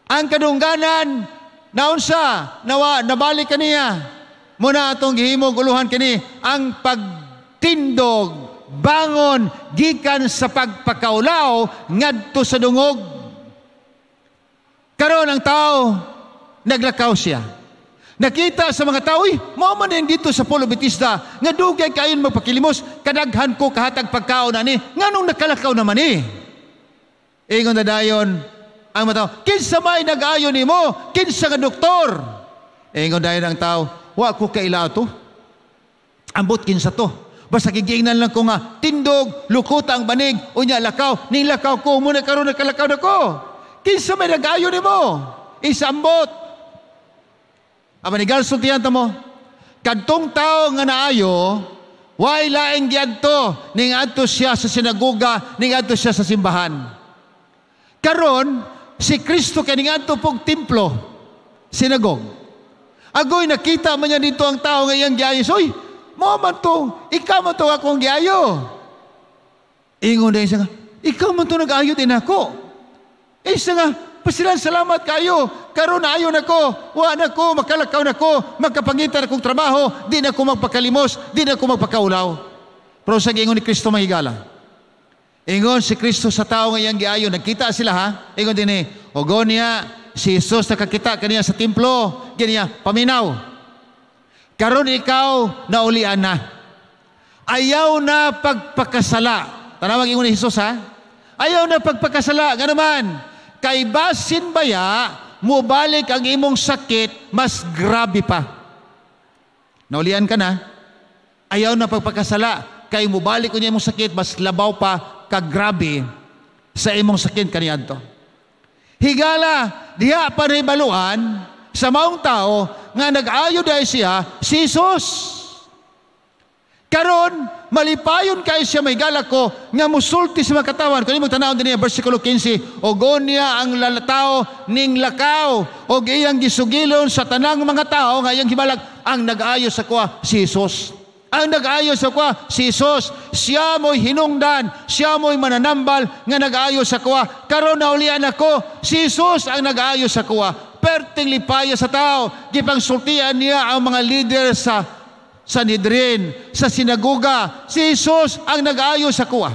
Ang kadungganan naunsa, nawa nabalik kaniya. Muna atong gihimog uluhan kini ang pagtindog, bangon gikan sa pagpakaulaw ngadto sa dungog. Karon ang tao naglakaw siya. Nakita sa mga tao, "Uy, mao man din dito sa Pool of Bethesda, nga dugay kayon magpakilimos, kadaghan ko kahatag pagkaon ani, nganong nakalakaw naman ni?" Ingon na dayon ang mga tao, "Kinsa may nag-ayo nimo? Kinsa nga doktor?" Ingon dayon ang tao, "Wa ko kaila to. Ambot kinsa to. Basta gigiingnan lang ko nga, tindog, lukot ang banig, unya lakaw, ning lakaw ko, muna karon nakalakaw na ko. Kinsa may nag-ayo nimo? Isambot." Apan igal sultihan ta mo, kadtong tao nga naayo, way laing giadto, ning adto siya sa sinagoga, ning adto siya sa simbahan. Karon, si Kristo kay ning adto pog templo, sinagog. Agoy nakita man niya dito ang tao nga iyang giayo. "Uy, mo man to, ikaw man to akong giayo." Ingon din siya nga, "Ikaw man to nag-ayo din ako." Eh siya nga, "Pasilan salamat kayo. Karon naayo nako, wa na ko, makalakaw na ko, magkapangita na kong trabaho, di na ko magpakalimos, di na ko magpakaulaw." Pero sa ingon ni Kristo, mahigala. Ingon si Kristo sa tao nga iyang giayo, nagkita sila ha. Ingon din eh, ogo niya, si Jesus nakakita kaniya sa templo, ganiya, "Paminaw. Karon ikaw naulian na. Ayaw na pagpakasala." Tanawag ingon ni Jesus ha. "Ayaw na pagpakasala, ganuman. Kay basin baya, mubalik ang imong sakit, mas grabe pa. Naulian ka na, ayaw na pagpakasala, kay mubalik unya imong sakit, mas labaw pa kagrabe sa imong sakit kaniadto." Higala, diha pa baluan sa maong tao nga nag-ayo dahil siya, si Jesus. Karon, malipayon kayo siya, may ko nga musulti sa mga katawan. Kung imong tanawon din niya, versikulo 15, og niya ang lalataw ning lakaw, og iyang gisugilon sa tanang mga tao nga iyang hibalag, "Ang nag-ayo sa kuha, si Jesus. Ang nag-ayo sa kuha, si Jesus. Siya mo'y hinungdan, siya mo'y mananambal nga nag-ayo sa kuha. Karon naulian ako, si Jesus ang nag-ayo sa kuha." Perting lipaya sa tao, gipangsultian niya ang mga leader sa Sanhedrin, sa sinagoga, si Jesus ang nag-ayo sa kuha.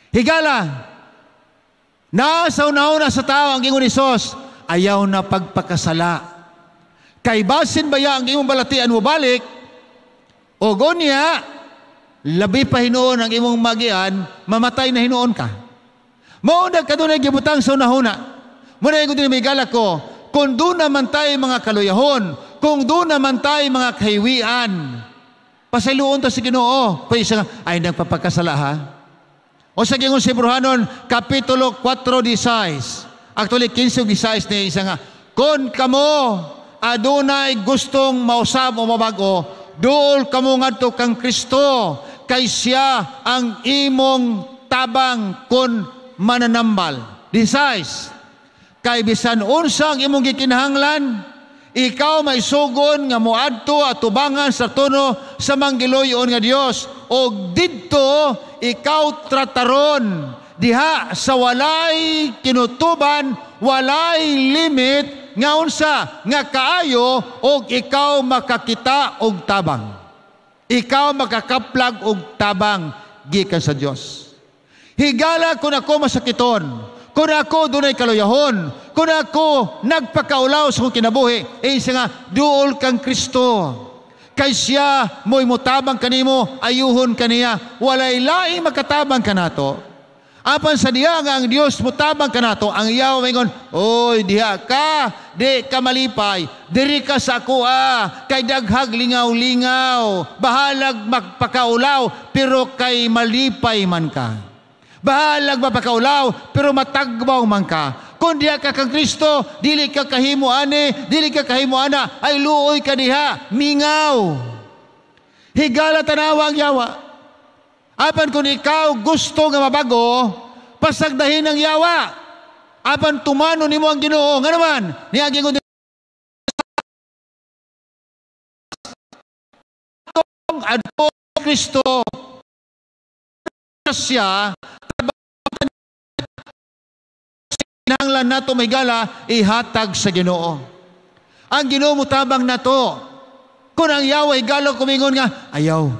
Higala, nasa una-una sa tao ang ingon ni Jesus, "Ayaw na pagpakasala. Kay basin baya ang imong balatian mo balik, o gonya, labi pa hinuon ang imong magian, mamatay na hinuon ka." Mao na kadunay gibutang sa una-una. Muna yung dinamigala ko, kung doon naman tayo mga kaluyahon, kung doon naman tayo mga kahiwian, pasayloon ta sa Ginoo. Pwede siya nga, ay nagpapakasala ha? O sa gingon si Bruhanon, Kapitulo 4:16. Actually, 15:16 ni isa nga, kung kamo adunay gustong mausab o mabago, duol kamo ngadto kang Kristo, kay siya ang imong tabang kun mananambal. 16. Kay bisan unsa ang imong gikinahanglan, ikaw may sugon nga moadto at tubangan sa trono sa manggiloyon nga Dios, og didto ikaw trataron diha sa walay kinutuban, walay limit nga unsa nga kaayo, og ikaw makakita og tabang. Ikaw makakaplag og tabang gikan sa Dios. Higala kung ako masakiton, kung ako dunay kaluyahon, kung ako nagpakaulaw sa akong kinabuhi, eh siya nga, duol kang Kristo. Kay siya mo'y mutabang kanimo, ayuhon kaniya, walay laing makatabang kanato. Apan sa diha nga ang Dios mutabang kanato, ang yawa maingon, oy diha ka, di ka malipay, diri ka sa akoa, kay daghag lingaw-lingaw, bahalag magpakaulaw, pero kay malipay man ka. Bahalag mapakaulaw, pero matagbaw man ka. Kung diha ka kang Kristo, dili ka kahimo ani, dili ka kahimo ana, ay luoy ka diha, mingaw. Higala tanawa ang yawa. Apan kung ikaw gusto nga mabago, pasagdahin ang yawa. Apan tumano nimo ang Ginoo. Nga naman, niya gingon adto Kristo siya kinahanglan nato may gala ihatag sa Ginoo. Ang Ginoo mutabang nato. Kung ang yawa higala kumingon nga ayaw.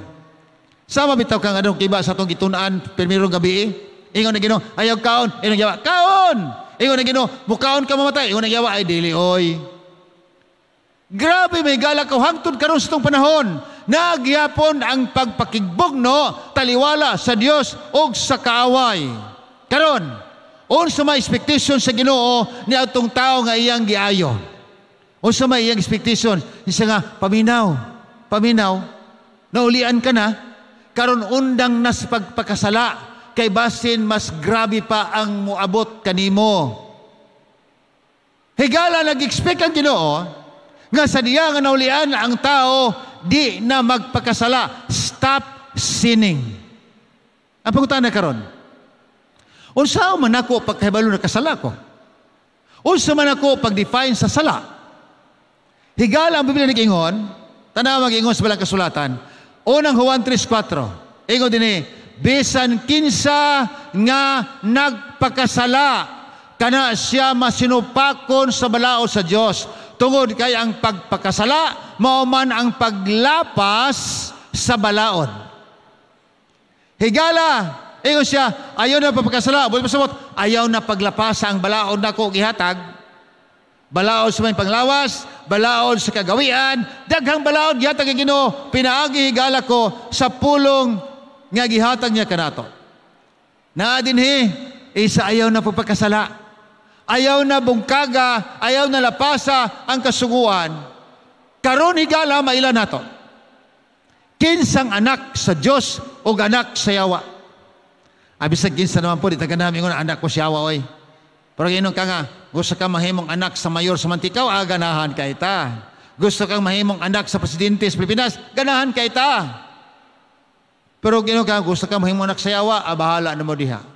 Sama bitaw kang adong kiba sa atong gitun-an pirmirong gabi. Ingon na Ginoo, ayaw kaon. Ingon yawa, kaon. Ingon na Ginoo, mukaon ka mamatay. Ingon na yawa, ay dili oy. Grabe may gala ka hangtod karon sa itong panahon. Nagyapon ang pagpakigbugno taliwala sa Dios og sa kaaway. Karon, unsa may expectation sa Ginoo ni atong tawo nga iyang giayo? Unsa may iyang expectation? Isa nga paminaw, paminaw, naulian ka na, karon undang nas pagpakasala, kay basin mas grabe pa ang moabot kanimo. Higala nag-expect ang Ginoo nga sa diya nga naulian ang tao di na magpakasala. Stop sinning. Ang pangutana karon, unsa man ako pagkahibalo na kasala ko? Unsa man ako pag-define sa sala? Higala ang Biblia nag-ingon, tanaw mag-ingon sa balang kasulatan. Unang Juan 3:4. Ingon dinhi, bisan kinsa nga nagpakasala, kana siya masinupakon sa balaod sa Dios. Tungod kay ang pagpakasala, mao man ang paglapas sa balaod. Higala, ingon siya, ayaw na pagpakasala, buot pasabot, ayaw na paglapasa ang balaod nako gihatag. Balaod sa may panglawas, balaod sa kagawian, daghang balaod gihatag ang Ginoo, pinaagi higala ko sa pulong nga gihatag niya kanato. Naa dinhi, isa ayaw na pagpakasala. Ayaw na bungkaga, ayaw na lapasa ang kasuguan. Karon higala maila nato. Kinsang anak sa Dios o anak sa yawa? Abisag kinsa naman po, di taga namin ngon anak ko sa yawa oy. Pero ginon ka nga, gusto ka mahimong anak sa mayor sa Manticao, ganahan kay ta. Gusto kang mahimong anak sa presidente sa Pilipinas, ganahan kay ta. Pero ginon ka, gusto ka mahimong anak sa yawa, bahala na mo diha.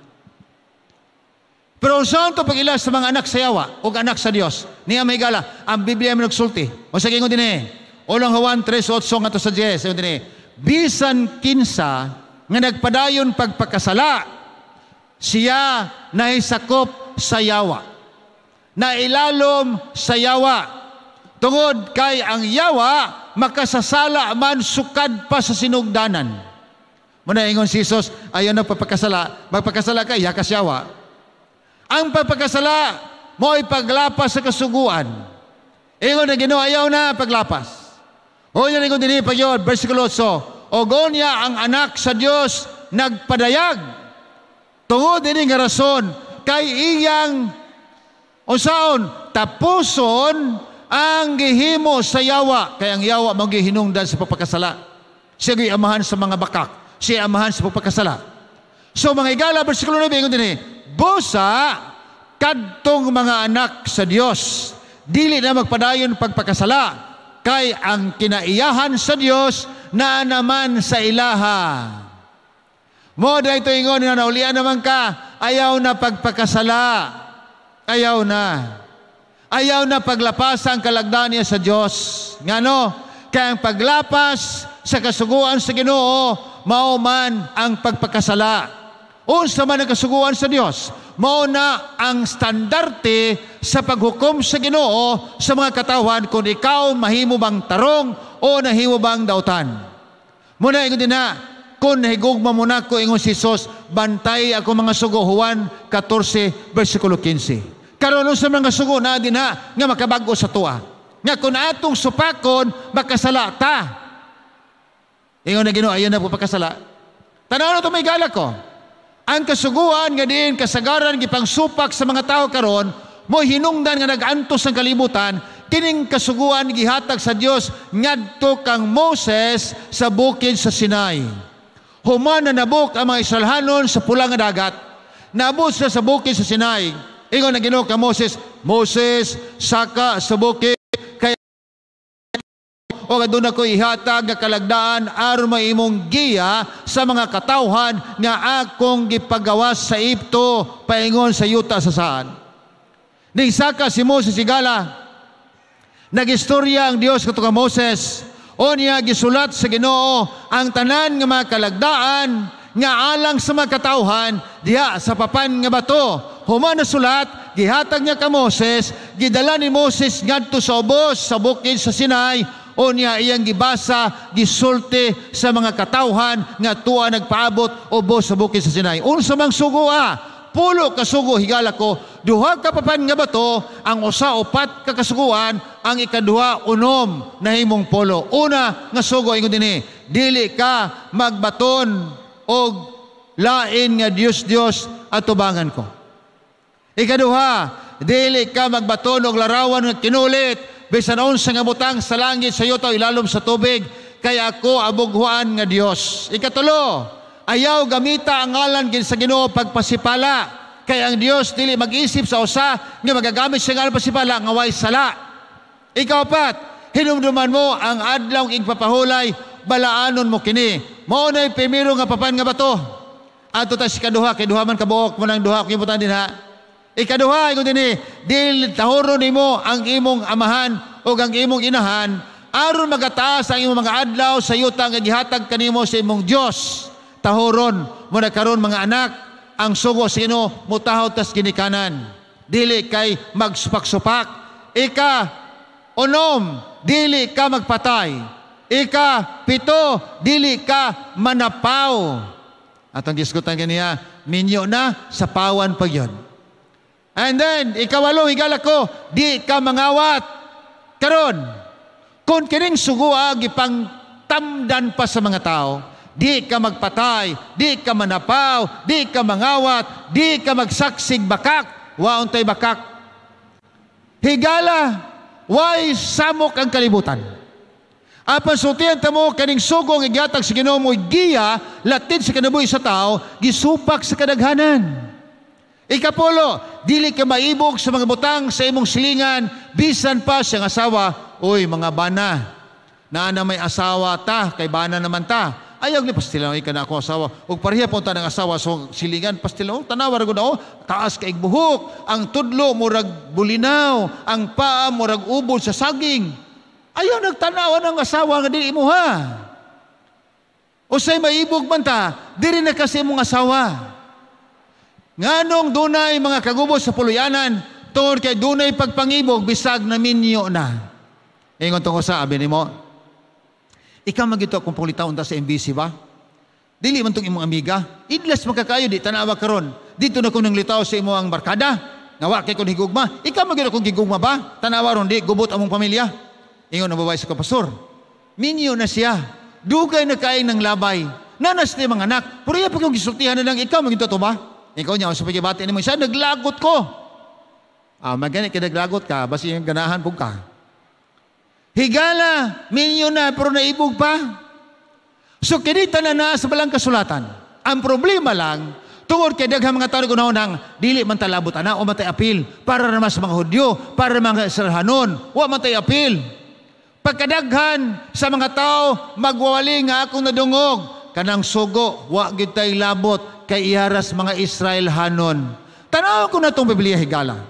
Pero saan to pag-ila sa mga anak sa yawa o anak sa Dios? Niya may gala, ang Biblia may nagsulti. O sa gingon din eh, Unang Juan 3:8 ngadto sa 10, ingon din eh, bisan kinsa nga nagpadayon pagpakasala, siya nahisakop sa yawa, nailalom sa yawa. Tungod kay ang yawa makasasala man sukad pa sa sinugdanan. Muna ingon si Jesus, ayaw na pagpakasala, magpakasala ka, iya ka sa yawa. Ang pagpakasala mo'y paglapas sa kasuguan. Ingon na Ginoo, ayaw na paglapas. O yan ingon dinhi pagyon, versikulo 8. O gonya ang anak sa Dios nagpadayag. Tungod ini nga rason kay iyang Unsaon? Tapuson ang gihimo sa yawa. Kay ang yawa mao gihinungdan sa pagpakasala. Siya gyud amahan sa mga bakak. Siya amahan sa pagpakasala. So mga higala, versikulo 9, ingon dinhi, busa kadtong mga anak sa Dios dili na magpadayon pagpakasala, kay ang kinaiyahan sa Dios naa naman sa ilaha. Mo dahil ito ingon na naulian naman ka, ayaw na pagpakasala. Ayaw na. Ayaw na paglapas ang kalagdan niya sa Dios. Ngano? Kaya ang paglapas sa kasuguan sa Ginoo, mao man ang pagpakasala. Unsa man ang kasuguan sa Dios, mao na ang standarte sa paghukom sa Ginoo sa mga katawhan kung ikaw mahimo bang tarong o nahimo bang dautan. Muna ingon din na, kung nahigugma mo na ko, ingon si Jesus, bantay ako mga sugo, Juan 14, versikulo 15. Karon sa mga sugo na din ha, nga makabago sa tuwa. Nga kung atong supakon, makasala ta. Ingon na Ginoo, ayaw na po pagkasala. Tanaw na ito may galak ko. Ang kasuguan nga diin kasagaran gipangsupak sa mga tao karon, mo hinungdan nga nag-antos ang kalibutan, kining kasuguan gihatag sa Dios ngadto kang Moses sa bukid sa Sinai. Human na nabok ang mga Israelhanon sa pula nga dagat, naabot sila sa bukid sa Sinai. Ingon ang Ginoo kang Moses, Moses, saka sa bukid kay o aduna ko ihatag nga kalagdaan aron mahimong giya sa mga katawhan nga akong gipagawas sa Egypto paingon sa yuta sa saan. Ning saka si Moses higala, nagistorya ang Dios kadto kang Moses, o niya gisulat sa Ginoo ang tanan nga mga kalagdaan nga alang sa mga katawhan diha sa papan nga bato. Human na sulat, gihatag niya ka Moses, gidala ni Moses ngadto sa ubos sa bukid sa Sinai, o niya iyang gibasa, gisulti sa mga katawhan nga tuwa nagpaabot ubos sa bukid sa Sinai. Unsa mang sugo ah? Pulo ka sugo higala ko, duha ka papan nga bato, ang usa upat ka kasuguan, ang ikaduha unom nahimong polo. Una nga sugo ingon dinhi, dili ka magbaton og lain nga Dios-Dios atubangan ko. Ikaduha, dili ka magbaton og larawan nga kinulit bisan unsa nga butang sa langit, sa yuta o ilalom sa tubig, kay ako abughuan nga Dios. Ikatulo, ayaw gamita ang ngalan sa Ginoo pagpasipala, kay ang Dios dili mag-isip sa usa nga magagamit sa ngalan pasipala nga way sala. Ikaapat, hinumduman mo ang adlaw igpapahulay, balaanon mo kini. Mao nay primero nga papan nga bato. Adto ta sa ikaduha, kay duha man kabuok mo nang duha kung ibutan din ha. Ikaduha, ingon dinhi, dili tahoron nimo ang imong amahan o ang imong inahan aron magataas ang imong mga adlaw sa yuta nga gihatag kanimo sa imong Dios. Tahoron mo na karon mga anak ang sugo sa Ginoo, mutahod tas ginikanan. Dili kay magsupak-supak. Ika unom, dili ka magpatay. Ika pito, dili ka manapaw. Atong gisgutan kaniya, minyo na sa pawan pag yun. And then, ikawalo, higala ko, di ka mangawat. Karon, kung kining sugua gipang tamdan pa sa mga tao, di ka magpatay, di ka manapaw, di ka mangawat, di ka magsaksig bakak, waon tay bakak. Higala, way samok ang kalibutan. Apan sultihan ta mo, kaning sugong igihatag sa Ginoo mo'y giya, latid sa kinabuhi sa tao, gisupak sa kadaghanan. Ikapulo, dili ka maibog sa mga butang sa imong silingan, bisan pa siyang asawa. Uy, mga bana, naa na may asawa ta, kay bana naman ta. Ayaw ni pastilaw, ka na ako asawa. Ug pareha po ta ng asawa, so silingan, pastilaw, tanawa ra gud ako, taas kay buhok, ang tudlo murag bulinaw, ang paa murag ubod sa saging. Ayaw nagtanawa ng asawa nga dili imuha. Usay maibog man ta, diri na kasi imong asawa. Nganong dunay mga kagubos sa puluyanan, tungod kay dunay pagpangibog, bisag na minyo na. Ingon tungkol sa abi nimo, ikaw magito akong pulitaon ta sa MBC ba? Dili man tong imong amiga. Idlas makakayo, di tanawa karon. Dito na ko nang litaw sa imo ang barkada. Nga wa kay kon higugma. Ikaw magito akong gigugma ba? Tanawa ron, di gubot among pamilya. Ingon ang babae sa pastor, minyo na siya. Dugay na kain ng labay. Nanas ni mga anak. Pero iya pag yung gisultihan na lang, ikaw magito to ba? Ikaw niya, sa pagibati ni mo siya, naglagot ko. Ah, magani kay naglagot ka, basi yung ganahan pug ka. Higala, minyo na pero naibog pa. So kini tanan na sa balang kasulatan. Ang problema lang, tungod kay daghang mga tao nang dili man talabot ana o matay apil para naman sa mga Hudyo, para mga Israelhanon, wa man tay apil. Pagkadaghan sa mga tao magwawali nga akong nadungog kanang sugo, wa gid tay labot kay iharas mga Israelhanon. Tanaw ko na tong Biblia, higala.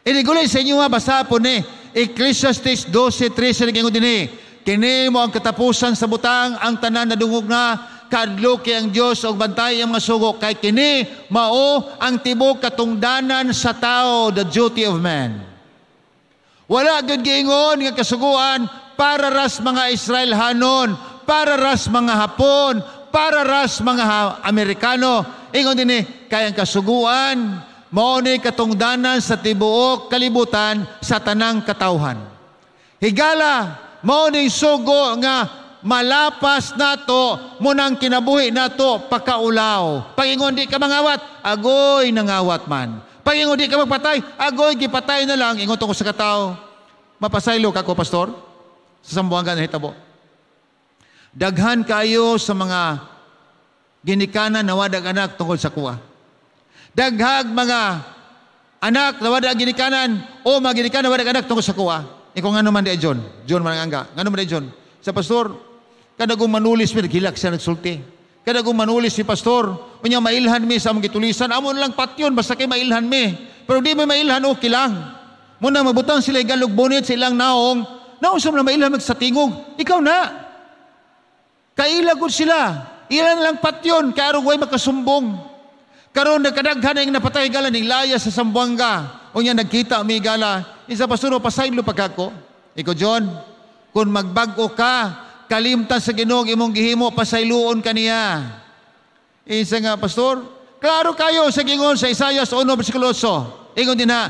Inigulay sa inyo nga basa po ni Ecclesiastes 12:13, naging dinhi. Kini mo ang katapusan sa butang, ang tanan nadungog na, kadluki ang Dios og bantay ang mga sugo kay kini mao ang tibok katungdanan sa tao, the duty of man. Wala gyud giingon nga kasuguan para ras mga Israelhanon, para ras mga Hapon, para ras mga Amerikano. Ingon dinhi, kay ang kasuguan mao ni katungdanan sa tibuok kalibutan, sa tanang katawhan. Higala, mao ni sugo nga malapas nato munang kinabuhi nato pakaulaw. Pagingon di ka mangawat, agoy nangawat man. Pagingon di ka magpatay, agoy gipatay na lang. Ingon tungkol sa katao. Mapasaylo ka ko, pastor, sa Zamboanga na hitabo. Daghan kayo sa mga ginikanan na wadag anak tungkol sa kuha. Daghag mga anak na wadag ginikanan o mga ginikanan na wadag anak tungkol sa kuha. Ikaw nga naman di John. John man ang angga. Nga naman di John. Sa pastor, kada kong manulis mi, naghilak siya nagsulti. Kada kong manulis si pastor, unya mailhan mi sa among gitulisan, amo lang patyon, basta kay mailhan mi. Pero di may mailhan, okay lang. Muna mabutang sila igalog bonit sa ilang naong, naong sa mga mailhan mag sa tingog, ikaw na. Kaila gud sila. Ilan lang patyon, kay aron way makasumbong. Karon nagkadaghan ang napatay gala ning laya sa Zamboanga. Unya nagkita mi gala. Isa pastor, pasaylo pagkako. Ikaw John, kung magbag-o ka, kalimtan sa Ginoo imong gihimo, pasayloon kaniya. Isa nga pastor, klaro kayo sa gingon sa Isaias 1 versikulo 8. Ingon din na,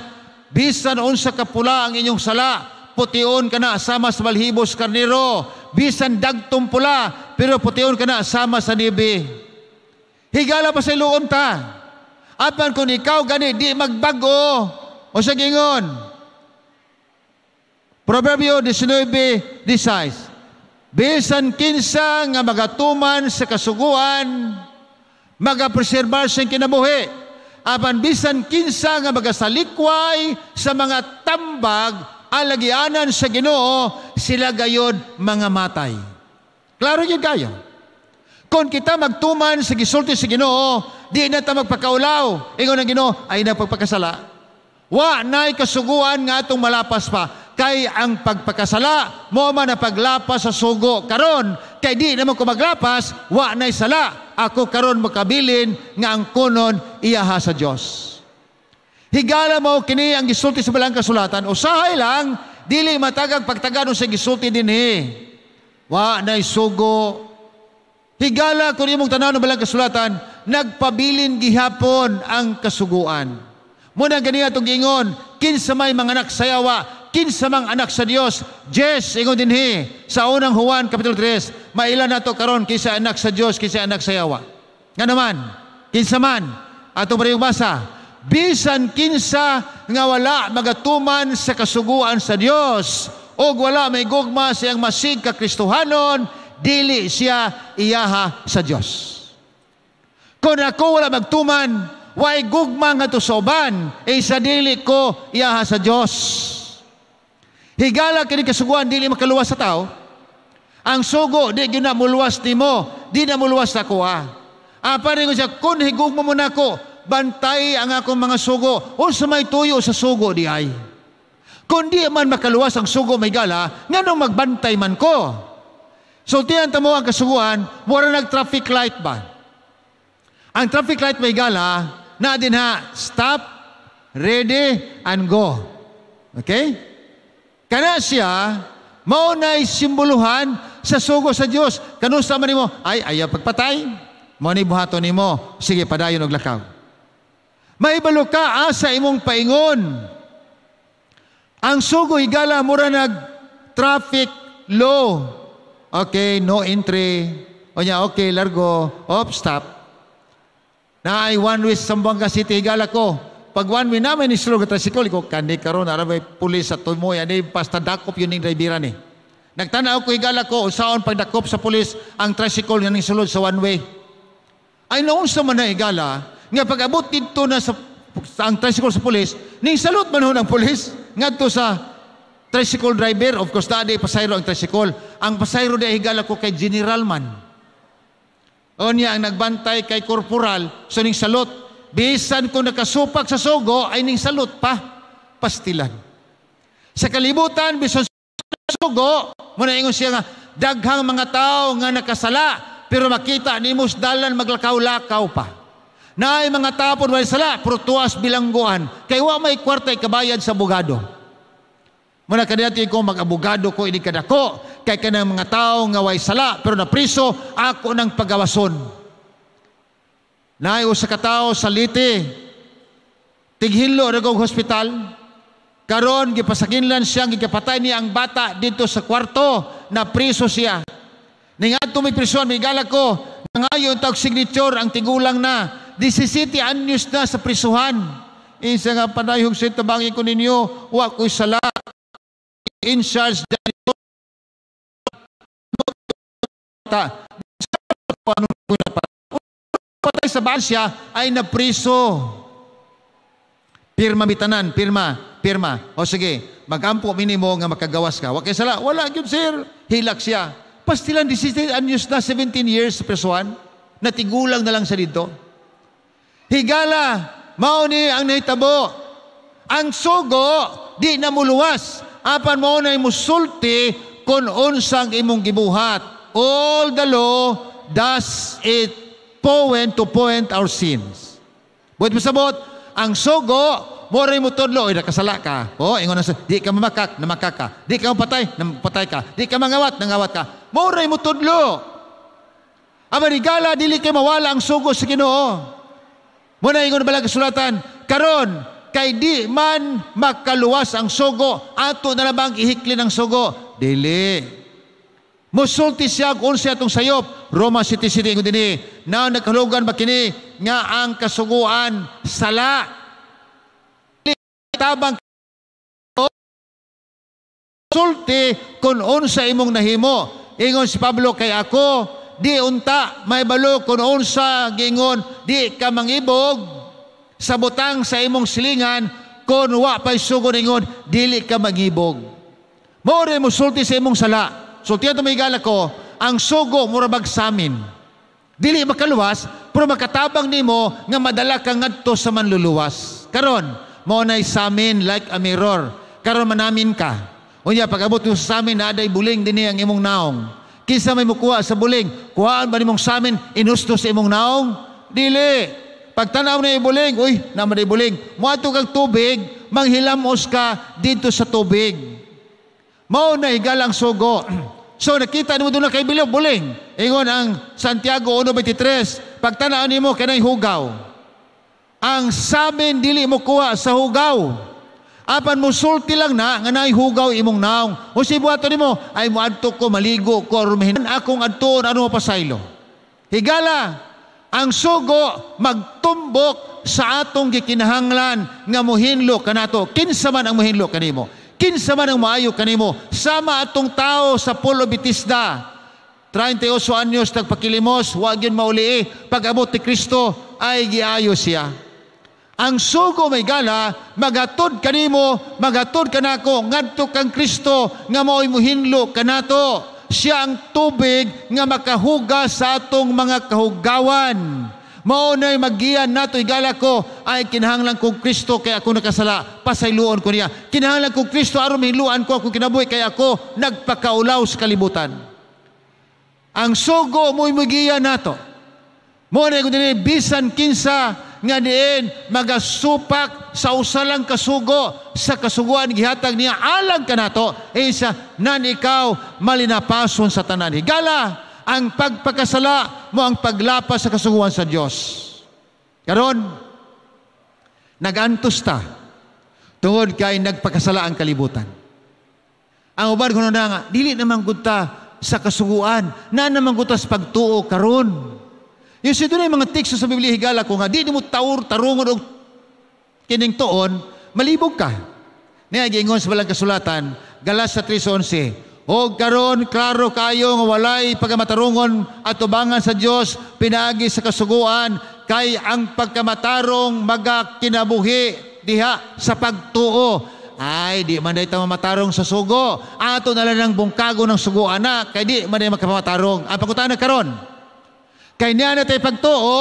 bisan unsa ka pula ang inyong sala, pution kana sama sa balhibos karnero. Bisan dagtong pula, pero pution kana sama sa nibi. Higala pasayloon ta. Apan kung ikaw gani di magbag-o, o sa gingon, Proverbio 19:16, bisan kinsa nga magatuman sa kasuguan, magapreserbar sa kinabuhi. Apan bisan kinsa nga magasalikway sa mga tambag alagianan sa Ginoo, sila gayod mga matay. Klaro yun kayo. Kung kita magtuman sa gisulti sa Ginoo, di na ta magpakaulaw. Ingon ang Ginoo, ay nagpagpakasala. Wa na'y kasuguan nga atong malapas pa. Kay ang pagpakasala, mo man ang paglapas sa sugo. Karon, kay di naman ko maglapas, wa na'y sala. Ako karon makabilin nga ang kunon iyaha sa Dios. Higala mo kini ang gisulti sa balang kasulatan. Usahay lang, dili matagag pagtagano sa gisulti dinhi. Wa na'y sugo. Higala kung imong tanaw ng balang kasulatan, nagpabilin gihapon ang kasuguan. Muna ganiya itong giingon, kinsa may mga anak sa yawa, kinsa mang anak sa Dios. Jes, ingon dinhi, sa unang Juan, Kapitulo 3, maila na to karon kinsa anak sa Dios, kinsa anak sa yawa. Nga naman, kinsa man, atong parehong basa, bisan kinsa nga wala magatuman sa kasuguan sa Dios, og wala may gugma siyang masig ka Kristohanon, dili siya iyaha sa Dios. Kung ako wala magtuman, way gugma nga tusoban, eh sa dili ko iyaha sa Dios. Higala kini kasuguan dili makaluwas sa tao. Ang sugo di gyud na muluwas nimo, di na muluwas sa kuha. Apan ko siya, kung higugma mo nako, bantay ang akong mga sugo. Unsa may tuyo sa sugo di ay? Kung di man makaluwas ang sugo may gala, nganong magbantay man ko? Sultihan ta mo ang kasuguan, mura nag-traffic light ba? Ang traffic light may gala, na din ha, stop, ready, and go. Okay? Kana siya, mao na'y simboluhan sa sugo sa Dios. Kanusa man nimo, ay, ayaw pagpatay. Mao ni buhaton nimo, sige, padayon og lakaw. Maibalo ka asa imong paingon. Ang sugo higala mura nag traffic law. Okay, no entry. O niya, okay, largo. Op, stop. Naay one way sa Zamboanga City, higala ko. Pag one way namin ni sulod tricycle ko kani karon ara may pulis sa tumoy ani basta dakop yun ning drivera ni. Nagtanaw ko, higala ko, usaon pagdakop sa pulis ang tricycle nga ning sulod sa one way. Ay naunsa man na, higala, nga pag-abot didto na sa ang tricycle sa pulis, ning salute man ho ng pulis ngadto sa tricycle driver. Of course, naa pasayro ang tricycle. Ang pasayro di, higala ko, kay general man. O niya ang nagbantay kay corporal, so ning salute. Bisan kung nakasupak sa sugo, ay ning salute pa. Pastilan. Sa kalibutan, bisan sugo, muna ingon siya nga, daghang mga tao nga nakasala, pero makita nimo sa dalan maglakaw-lakaw pa. Naay mga tao po may sala, pero tuas bilangguan. Kay wa may kwarta kabayad sa abogado. Muna kaniadto ko mag-abogado ko ini kadako kay kanang mga tao nga way sala pero napriso, ako nang pagawason. Naay usa ka tawo sa Leyte, tighinlo ra kog hospital. Karon gipasakinlan siya, gikapatay niya ang bata dito sa kwarto, na priso siya. Ningadto may prison, may ko, nangayon tag signature ang tigulang na. 17 anyos na sa prisuhan. Isa nga panayog sa tabangin ko ninyo, wa ko'y sala. In charge ta. Patay sa siya ay napriso. Pirma mitanan, pirma, pirma. O sige, magampo minimo nga makagawas ka. Wa kay sala, wala gyud, sir. Hilak siya. Pastilan, 17 anyos na, 17 years sa prisuhan. Natigulang na lang sa dito. Higala, mao ni ang nahitabo. Ang sugo, di na muluwas. Apan mao na musulti kung unsang imong gibuhat. All the law does it point to point our sins. Buot pasabot, ang sugo mo rin mo tudlo, oy, nakasala ka. O, ingon na sa, di ka mamakak, namakak ka. Di ka mapatay, napatay ka. Di ka mangawat, nangawat ka. Mo rin mo tudlo. Ang manigala, dili kay mawala ang sugo sa Ginoo. Muna ingon bala kasulatan, karon kay di man makaluwas ang sugo, ato na labang ihiklin ang sugo? Dili. Musulti siya kung unsa atong sayop. Roma 7:7 ingon dinhi, na nagkalugan ba kini nga ang kasuguan sala? Tabang sulti kung unsa imong nahimo. Ingon si Pablo, kay ako di unta mahibalo kung unsa giingon di ka mangibog sa butang sa imong silingan kon wa pay sugo ingon dili ka mangibog. Mao rin mo sulti sa imong sala. Sultihan to, may ko, ang sugo mura bag samin. Dili makaluwas, pero makatabang nimo nga madala ka ngadto sa manluluwas. Karon, mao nay samin, like a mirror. Karon manamin ka. Unya pag abot mo sa samin, naaday buling dinhi ang imong naong. Kinsa may mukuha sa buling? Kuhaan ba nimong samin inusto sa imong naong? Dili. Pagtanaw na buling, uy, naman buling. Muadto kag tubig, manghilamos ka dito sa tubig. Mao na, higala, ang sugo. So nakita nimo doon na kay bilog buling. Ingon ang Santiago 1:23, pagtanaw nimo kanay hugaw. Ang samin dili mo kuha sa hugaw. Apan musulti lang na nga naay hugaw imong naong. O si buhaton nimo ay muadto ko, maligo ko aron akong adtuon ano pasaylo. Higala, ang sugo magtumbok sa atong gikinahanglan nga muhinlo kanato. Kinsa man ang muhinlo kanimo? Kinsa man ang maayo kanimo? Sama atong tao sa pool of Bethesda. 38 anyos nagpakilimos, wa gyud mauli. Pag-abot ni Kristo ay giayo siya. Ang sugo, may gala, magatod kanimo, magatod kanako ngadto kang Kristo nga mao'y muhinlo kanato. Siya ang tubig nga makahugas sa atong mga kahugawan. Mao na'y magiyan nato, higala ko, ay kinahanglan kong Kristo kay ako nakasala, pasayloon ko niya. Kinahanglan kong Kristo aron mahinluan ko akong kinabuhi kay ako nagpakaulaw sa kalibutan. Ang sugo mo'y magiyan nato. Mo na kung dinhi bisan kinsa nga diin magasupak sa usa lang kasugo sa kasuguan gihatag niya alang kanato, isa nan ikaw malinapason sa tanan. Higala, ang pagpakasala mo ang paglapas sa kasuguan sa Dios. Karon nagantos ta tungod kay nagpakasala ang kalibutan. Ang uban kuno na nga dili naman gud ta sa kasuguan, na naman gud ta sa pagtuo karon. Yung si doon mga teksto sa Biblia, higala ko, nga di mo taur tarungon og Kining tuon, malibog ka. Niya giingon sa balang kasulatan, Galacia 3:11, "Og karon klaro kayo nga walay pagkamatarungon at tubangan sa Dios pinaagi sa kasuguan, kay ang pagkamatarong magakinabuhi diha sa pagtuo." Ay, di man day ta mamatarong sa sugo. Ato na lang ng bungkago ng sugo, anak, kay di man day makapamatarong. Ang pangutana karon, kay niya na tayo pagtuo,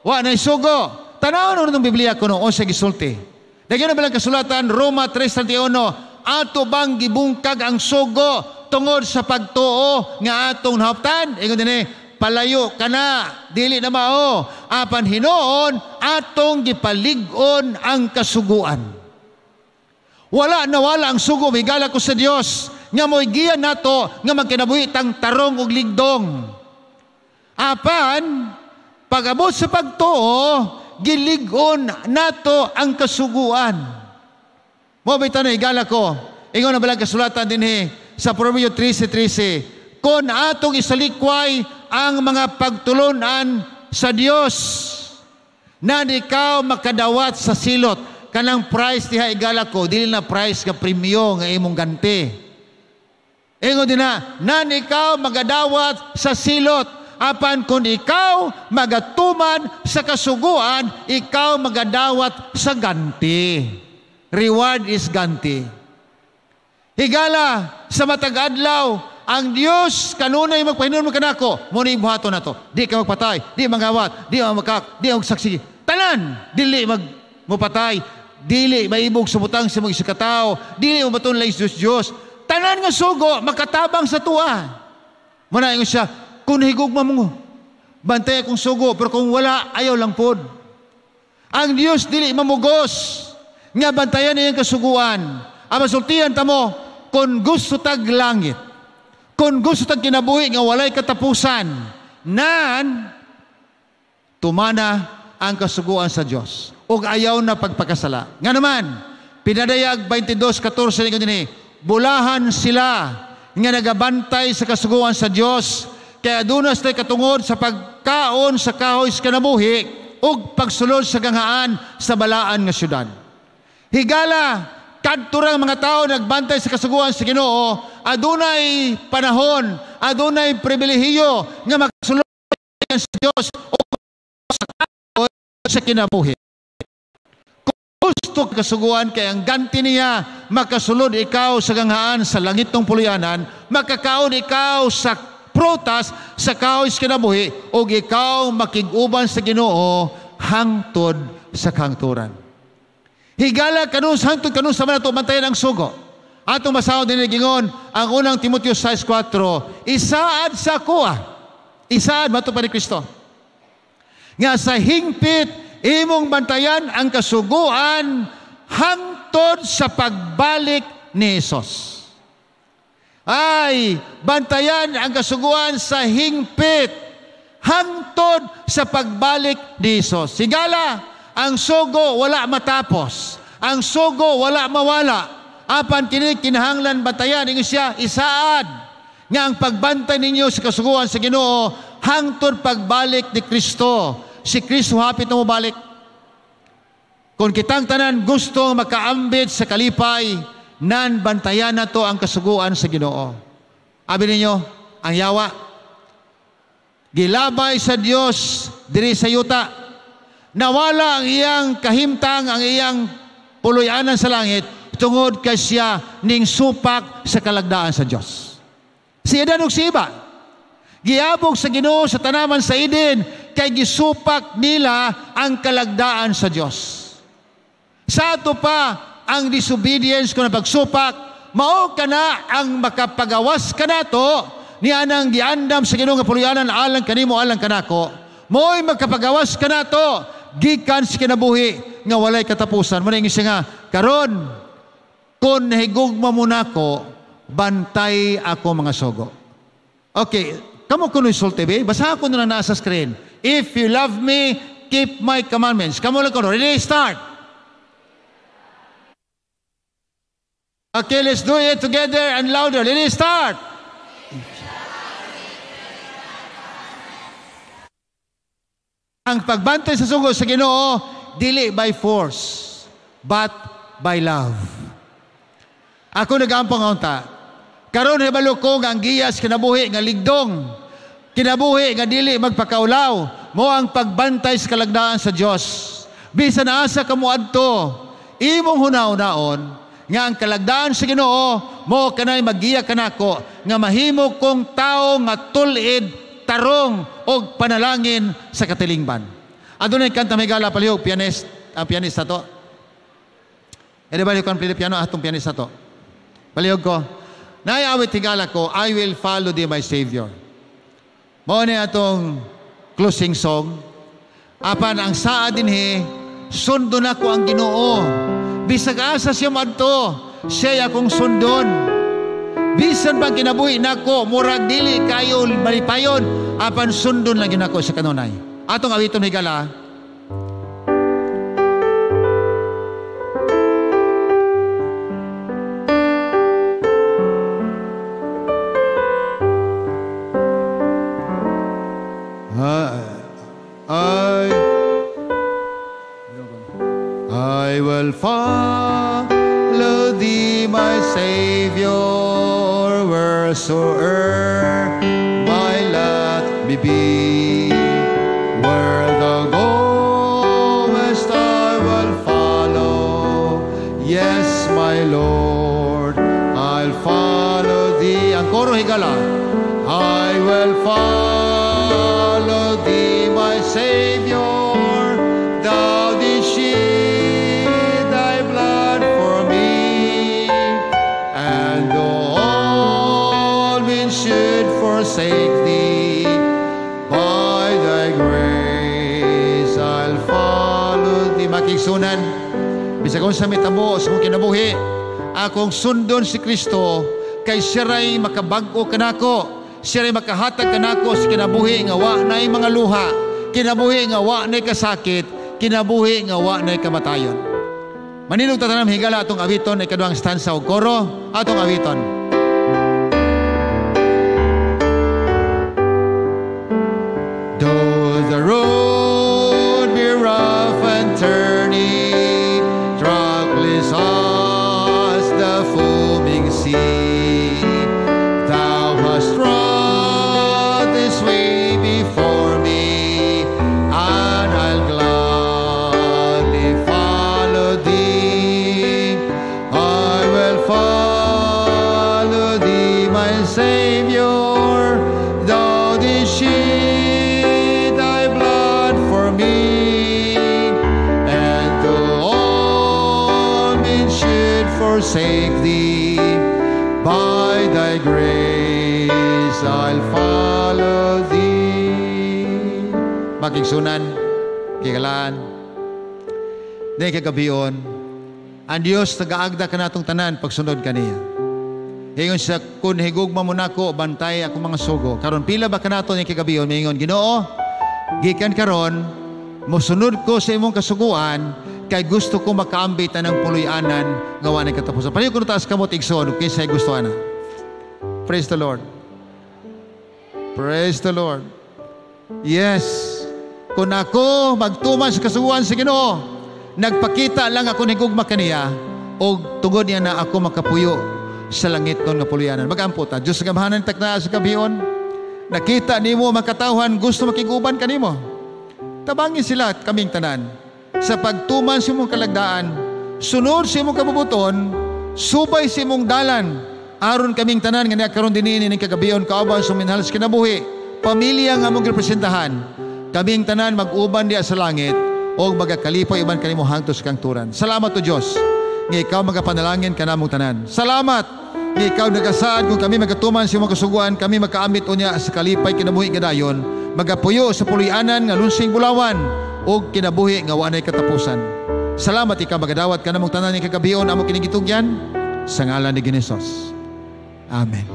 wa na sugo. Tanaw na ng Biblia kuno unsa gisulti. Dagyan na balang kasulatan, Roma 3:31, ato bang gibungkag ang sugo tungod sa pagtuo nga atong nahaptan? Ingon dinhi, palayo ka na, dili na mao. Apan hinuon, atong gipalig-on ang kasuguan. Wala na wala ang sugo, migala ko sa Dios nga moigiyan nato nga magkinabuhi tang tarong ug ligdong. Apan pag-abot sa pagtuo, gilig-on nato ang kasuguan. Mo bitaw na higala ko. Ingon na balang kasulatan dinhi sa Proverbio 13:13, "Kon atong isalikway ang mga pagtulunan sa Dios, nan ikaw makadawat sa silot." Kanang prize diha, igala ko, dili na prize nga premyo nga imong ganti. Ingon din na, nan ikaw magadawat sa silot. Apan kung ikaw magatuman sa kasuguan, ikaw magadawat sa ganti. Reward is ganti. Higala, sa matag adlaw, ang Dios kanunay magpahinuon mo kanako, mo ni buhaton nato. Di ka magpatay, di mangawat, di magkak, di magsaksi. Tanan, dili mag mopatay, dili maibog sa butang sa mga isa katao, dili mo matunlay sa Diyos Diyos. Tanan nga sugo makatabang sa tuwa. Muna ingon siya, kung higugma mo, bantay akong sugo, pero kung wala, ayaw lang pod. Ang Dios dili mamugos nga bantayan niyang kasuguan. Ang masultihan tamo, kung gusto tag langit, kung gusto tag kinabuhi nga walay katapusan, nan tumana ang kasuguan sa Dios ug ayaw na pagpakasala. Nga naman, Pinadayag 22:14 ni dinhi, "Bulahan sila nga nagabantay sa kasuguan sa Dios, kay aduna sila'y katungod sa pagkaon sa kahoy sa kinabuhi ug pagsulod sa ganghaan sa balaan nga syudad." Higala, kadto rang mga tao nagbantay sa kasuguan sa Ginoo, adunay panahon, adunay pribilehiyo nga makasulod sa Dios o sa kahoy sa kinabuhi. Kung gusto kasuguan, kay ang ganti niya, makasulod ikaw sa ganghaan sa langit ng puloy-anan, makakaon ikaw sa prutas sa kahoy sa kinabuhi, ug ikaw makig-uban sa Ginoo hangtod sa kahangturan. Higala, kanus hangtod kanus sa man ato bantayan ang sugo. Atong basahon din gingon ang unang Timoteo 6:4, "Isaad sa akoa." Isaad mato pa ni Kristo, nga sa hingpit imong bantayan ang kasuguan hangtod sa pagbalik ni Hesus. Ay, bantayan ang kasuguan sa hingpit hangtod sa pagbalik ni Hesus. Higala, ang sugo wala matapos. Ang sugo wala mawala. Apan kini kinahanglan bantayan. Ingon siya, isaad nga ang pagbantay ninyo sa kasuguan sa Ginoo hangtod pagbalik ni Kristo. Si Kristo hapit na mobalik. Kung kitang tanan gusto makaambit sa kalipay, nan bantayan na to ang kasuguan sa Ginoo. Abi ninyo, ang yawa gilabay sa Dios diri sa yuta. Nawala ang iyang kahimtang, ang iyang puloy-anan sa langit, tungod kay siya ning supak sa kalagdaan sa Dios. Si Adan ug si Eva, giabog sa Ginoo sa tanaman sa Eden, kay gisupak nila ang kalagdaan sa Dios. Sa ato pa ang disobedience kung pagsupak, mao kana ang makapagawas kanato ni anang giandam sa Ginoo nga puloy-anan alang kanimo, alang kanako. Mo'y makapagawas kanato gikan sa kinabuhi nga walay katapusan. Mo na siya nga karon, kung nahigugma mo nako, bantay ako mga sugo. Okay, kamo kuno isulti be, basa ko na nasa screen. If you love me, keep my commandments. Kamo lang kuno. Ready, start. Okay, let's do it together and louder. Ready, start. Ang pagbantay sa sugo sa Ginoo, dili by force. but by love. Ako nagaampo nga unta, karon hibalo ko nga ang giya sa kinabuhi nga ligdong, kinabuhi nga dili magpakaulaw, mo ang pagbantay sa kalagdaan sa Dios. Bisan asa ka moadto, imong hunahunaon nga ang kalagdaan sa Ginoo mo kanay magiya kanako nga mahimo kong tawo nga tul-id, tarong og panalangin sa katilingban. Adunay kanta may gala palihog pianist, ang pianista to. Anybody who can play the piano? Atong pianista to. Palihog ko. Naay awit higala ko, "I will follow thee, my Savior." Mao ni atong closing song. Apan ang saa dinhi, sundon ako ang Ginoo. Bisag asa siya madto, siya akong sundon. Bisan pang kinabuhi nako, murag dili kayo malipayon, apan sundon lang nako sa kanunay. Atong awiton higala. I will follow thee, my Savior, wheresoe'er my lot may be. Where thou goest, I will follow. Yes, my Lord, I'll follow thee. Ang koro higala. I will follow thee, my Savior. Thou didst shed thy blood for me, and though all men should forsake thee, by thy grace I'll follow thee. Makigsunan, bisag unsa mitabo sa akong kinabuhi, akong sundon si Kristo, kay siya ray makabag-o kanako, siya ray makahatag kanako sa kinabuhi nga wa nay mga luha, kinabuhi nga wa nay kasakit, kinabuhi nga wa nay kamatayon. Manilog ta tanan higala atong awiton ikaduhang stanza og koro atong awiton. Though the road be rough and turning, trackless as the foaming sea, thou hast trod this way before me, and I'll gladly follow thee. I will follow thee, my Savior, thou didst shed thy blood for me, and though all men should forsake thee, by thy grace I'll follow thee. Makigsunan, kigalaan, di kagabion, ang Diyos nagaagda kanatong tanan pagsunod kaniya. Ingon siya, kung higugma mo nako, bantay ako mga sugo. Karon pila ba kanato ni kagabion, mingon, Ginoo, gikan karon, mosunod ko sa imong kasuguan, kay gusto ko makaambit ng puloy-anan nga wa nay katapusan. Pareho ko taas kamot igsoon, kinsay gusto ana. Praise the Lord. Praise the Lord. Yes. Kung ako magtuman sa kasuguan sa Ginoo, nagpakita lang ako ni gugma kaniya, og tungod niya na ako makapuyo sa langit nun nga puloy-anan. Magampo ta. Diyos sa gamhanan takna sa gabion, nakita nimo makatawhan gusto makiguban kanimo. Tabangi sila at kaming tanan sa pagtuman sa imong kalagdaan, sunod sa imong kabubuton, subay sa imong dalan, aron kaming tanan nga karon dinhi ning kagabion kauban sa minahal sa kinabuhi, pamilya nga among girepresentahan, kaming tanan mag-uban diha sa langit og magakalipay uban kanimo hangtod sa kangturan. Salamat o Dios nga ikaw magapanalangin kanamong tanan. Salamat nga ikaw nagasaad kung kami magatuman sa imong kasuguan, kami makaamit unya sa kalipay kinabuhi nga dayon, magapuyo sa puloy-anan nga lunsing bulawan og kinabuhi nga walay katapusan. Salamat ikaw magadawat kanamong tanan ning kagabion amo kining gitugyan sa ngalan ni Hesus. Amen.